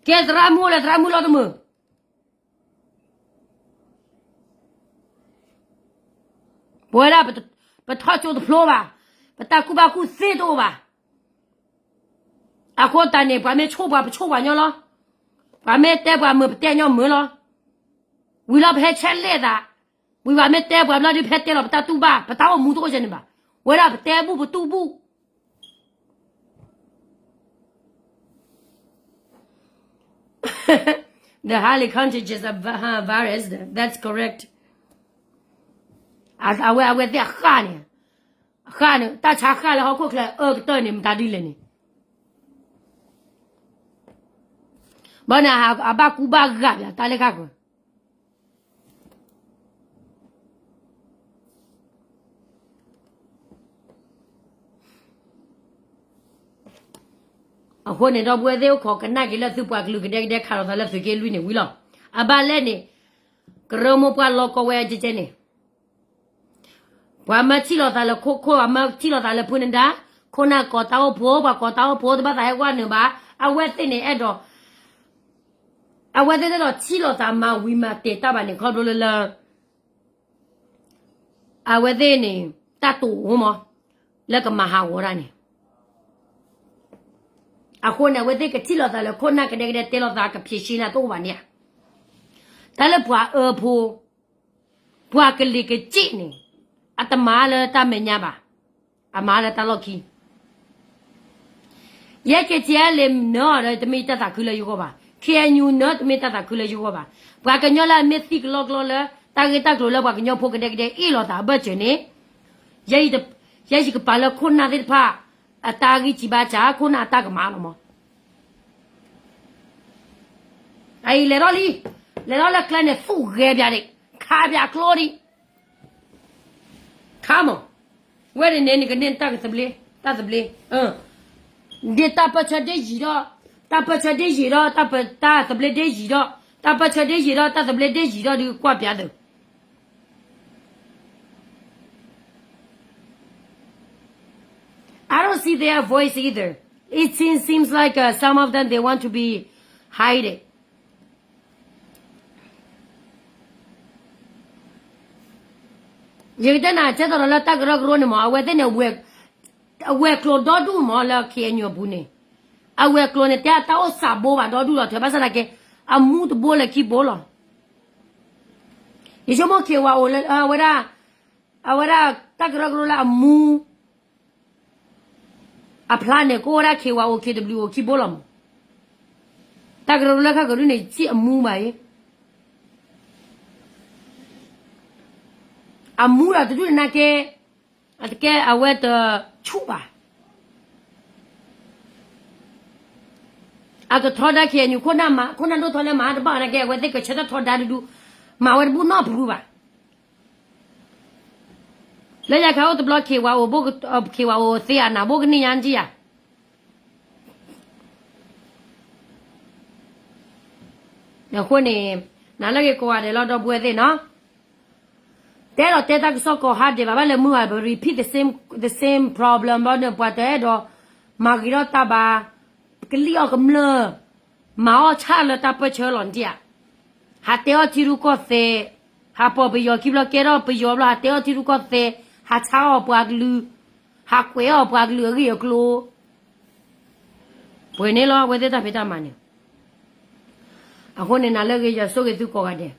ကဲသရၣ်မုၣ်အိၣ်လၢသရၣ်မုၣ်လီၢ်တမုာ်, ပဝဲဒၣ် ပထီၣ်ကၠိတဖျိဘၣ်, ပတၢ်ကူၣ်ဘၣ်ကူၣ်သ့တအိၣ်ဘၣ်. အဃိတၢ်န့ၣ် ပှၤမ့ၢ်ဆိၣ်ပှၤ ပဆိၣ်ပှၤညီလီၤ, ပှၤမ့ၢ်တဲပှၤမုာ် ပတဲညီမုာ်လီၤ. ဝံၤလီၤပဟဲဆဲးလဲၣ်သး, ဝံၤပှၤမ့ၢ်တဲပှၤဘျီဒုး ပဟဲတဲလီၤပတၢ်တူၢ်ဘၣ်, ပတၢ်အိၣ်မူတအိၣ်ကဲန့ၣ်ဘၣ်, ဝဲဒၣ်ပတဲဘူၣ်ပတူၢ်ဘူၣ် The Helicon is a vi-, virus, that's correct. အဝဲ အဝဲသ့ၣ်အဃၣ်န့ၣ်, အဃၣ်န့ၣ် တၢ်ဆါဃၣ်လၢဟီၣ်ခိၣ်ချၢအၢကတၢၢ်န့ၣ် မတၤဒ်လဲၣ်န့ၣ်, ဘၣ်န့ၣ် အဘၣ်ကူဘၣ်ဂာ်ပတၢ်လၢခါကွၢ် အဃိန့ၣ် ဒီပုၢ်ဝဲၢ်သ့ၣ် အိၣ်ခိးကနၣ်က့ၤလၢသုပှၤကလုာ်ကဒဲကဒဲ ခးလိာ်သးလၢသုးက့လွံၢ်န့ၣ်ဝံၤလီၤ. အဘၣ်လဲၣ်န့ၣ် ကရၢမိၢ်ပှၢ်လီၤကီဝဲကဲကဲန့ၣ် ပှၤမၢထံၣ်လိာ်သးလၢခိခိၣ်, ပှၤမၢထံၣ်လိာ်သးလၢဖုနဒါ, ခိၣ်နၢ်ကိးတၢ်အိၣ်ဖှိၣ်, ပှၤကိးတၢ်အိၣ်ဖှိၣ် တဘၣ်သးဟဲကွၢ်နုာ်ဘၣ်. အဝဲသ့ၣ်န့ၣ်အဲၣ်ဒိး, အဝဲသ့ၣ်အဲၣ်ဒိးထံၣ်လိာ်သးမၤဝံၤမၤတဲာ်တၢ်ဘၣ်န့ၣ် ခီဖျိလၢလၢ အဝဲသ့ၣ်န့ၣ် တၢ်တိာ်အိၣ်မး လၢကမၤဟးဂီၤတၢ်န့ၣ်. အဃိန့ၣ် အဝဲသ့ၣ်ကထံၣ်လိာ်သးလၢခိၣ်နၢ်ကဒဲကဒဲ တဲလိာ်သးကဖံးဆံနၤတအိၣ်ဘၣ်န့ၣ်ဧါ. တၢ်လၢပှၤအၢဖိ, ပှၤကလံၤကစ့ၣ်န့ၣ် အတမၤလၢတၢ်မဲာ်ညါဘၣ်, အမၤလၢတၢ်လီၢ်ခံ ယဲက့ၤထံၣ်လၢနၢၤဒီး တမ့ၢ်တၢ်သးခုလၢယဂီၢ်ဘၣ်, ခ့ၣ်အဲၣ်ယူၣ်နၢၤ တမ့ၢ်တၢ်သးခုလၢယဂီၢ်ဘၣ်. ပှၤကညီလၢအမ့ၢ်သံကလီကလီလၢ တၢ်ဂ့ၢ်တၢ်ကျိၤလၢပှၤကညီဖိကဒဲကဒဲ အ့ၣ်လိာ်သးအဘၢၣ်စၢၤန့ၣ်, ယဲယကပာ်လၢခိၣ်နၢ်သ့ၣ်တဖၣ် အတၢ်ဂံၢ်စံးဘါစၢ် ခိၣ်နၢ်အတၢ်ကမၣ်လီၤမး. အအံၤလဲၤထီၣ်လံ, လဲၤထီၣ်လၢကျဲန့ၣ် သူၣ်ဂဲၤပၠးဒံး, ခးပၠးကျိဒံး, ခါမး, ဝဲန့ၣ်န့ၣ် နကန့ၢ်တၢ်သဘျ့, တၢ်သဘျ့, ဒ်တၢ်ပၢၢ်ဆၢဒ့ယံာ်ဒီး, တၢ်ပၢၢ်ဆၢဒ့ယံာ်ဒီး, တၢ်ပၢၢ်, တၢ်သဘျ့ဒ့ယံာ်ဒီး, တၢ်ပၢၢ်ဆၢဒ့ယံာ်ဒီး တၢ်သဘျ့ဒ့ယံာ်ဒီးဒုးကွၢ်ပၠးသု I don't see their voice either. It seems, seems like uh, some of them they want to be hiding. ယကတဲနၤ ကဲသိးဒီးလၢတၢ်ကရၢကရိန့ၣ်မး အဝဲသ့ၣ်န့ၣ် အဝဲၤကျိၤဒီဒူၣ်မးလၢ ခ့ၣ်အဲၣ်ယူၣ် အပူၤန့ၣ်, အဝဲၤကျိၤန့ၣ် တဲအတၢ်အိၣ်စးဘိဘၣ်ဒီဒူၣ်လီၤ ထဲဘၣ်ဆၣ်သနာ်က့ အမူတဘိလၢခံဘိလီၤ. ယဆိကမိၣ် ခ့ၣ်ဝါအိၣ်လၢ အဝဲဒၣ်, အဝဲဒၣ်တၢ်ကရၢကရိလၢအမူ အဖျါန့ၣ် ကအိၣ်ဝဲဒၣ် ခ့ၣ်ဝါအိၣ် ခ့ၣ်ဒဘျုၣ်အိၣ်ခံဘိလီၤမး. တၢ်ကရၢကရိလၢခါကရူၢ်န့ၣ် ယထံၣ်အမူဘၣ်အံၤ, အမူဒီးတဒူၣ်န့ၣ်နာ်က့, အတကဲအဝဲတဆူၣ်ဘၣ်. အကထီဒါ ခ့ၣ်အဲၣ်ယူၣ် ခိၣ်နၢ်မး, ခိၣ်နၢ်ဒိၣ်ထီလၢမၤတဘၣ်နာ်က့ အဝဲသ့ၣ်ကဆၢထၢၣ်ထီဒါဒူဒူ, မၤဝဲတဘူၣ်နီတဖုဘၣ်. လၢယခါအိၣ်တဘျီ ခ့ၣ်ဝါအိၣ်ဘိ, ခ့ၣ်ဝါအိၣ်သ့အနၢ်ဘိကနံၣ်ညါနကံယၤ. အဃိန့ၣ်, နၤလၢဂ့ၤကိးဂၤဒဲးလီၤ ဒီပုၢ်ဝဲၢ်သ့ၣ်နီၤ. တဲဒီးတဲတၢ်ကစီၣ်ကိးဟါဒဲးဘၣ် ဘၣ်လဲၤမုၢ်ဂၤ ပ repeat the same, the same problem ဘျီန့ၣ် ပှၤတအဲၣ်ဒိး မၤဂ့ၤထီၣ်တၢ်ဘါ, ကလံၣ်အီၣ်ကမျၢၢ်, မၤအီၣ်ဆၣ်လၢတၢ်ပၢၢ်ဆၢလီၤဒၣ်ဧါ, ဟးတဲအီၣ်ထံရူၢ်ကီၢ်သဲး, ဟးပိာ်ပယီၤခံဘျီ ကဲထီၣ်ပယီၤဘျီ ဟးတဲအီၣ်ထံရူၢ်ကီၢ်သဲး, ဟးဆါအီၣ်ပှၤကလုာ်, ဟးကွဲးအီၣ်ပှၤကလုာ်အဂ့ၢ်အကျိၤ, ပှဲၤန့ၣ်လီၤ အဝဲသ့ၣ်တၢ်ဖံးတၢ်မၤန့ၣ်. အဃိန့ၣ် နၤလၢအဂ့ၤ ယွၤဆိၣ်ဂ့ၤသုကိးဂၤဒဲး.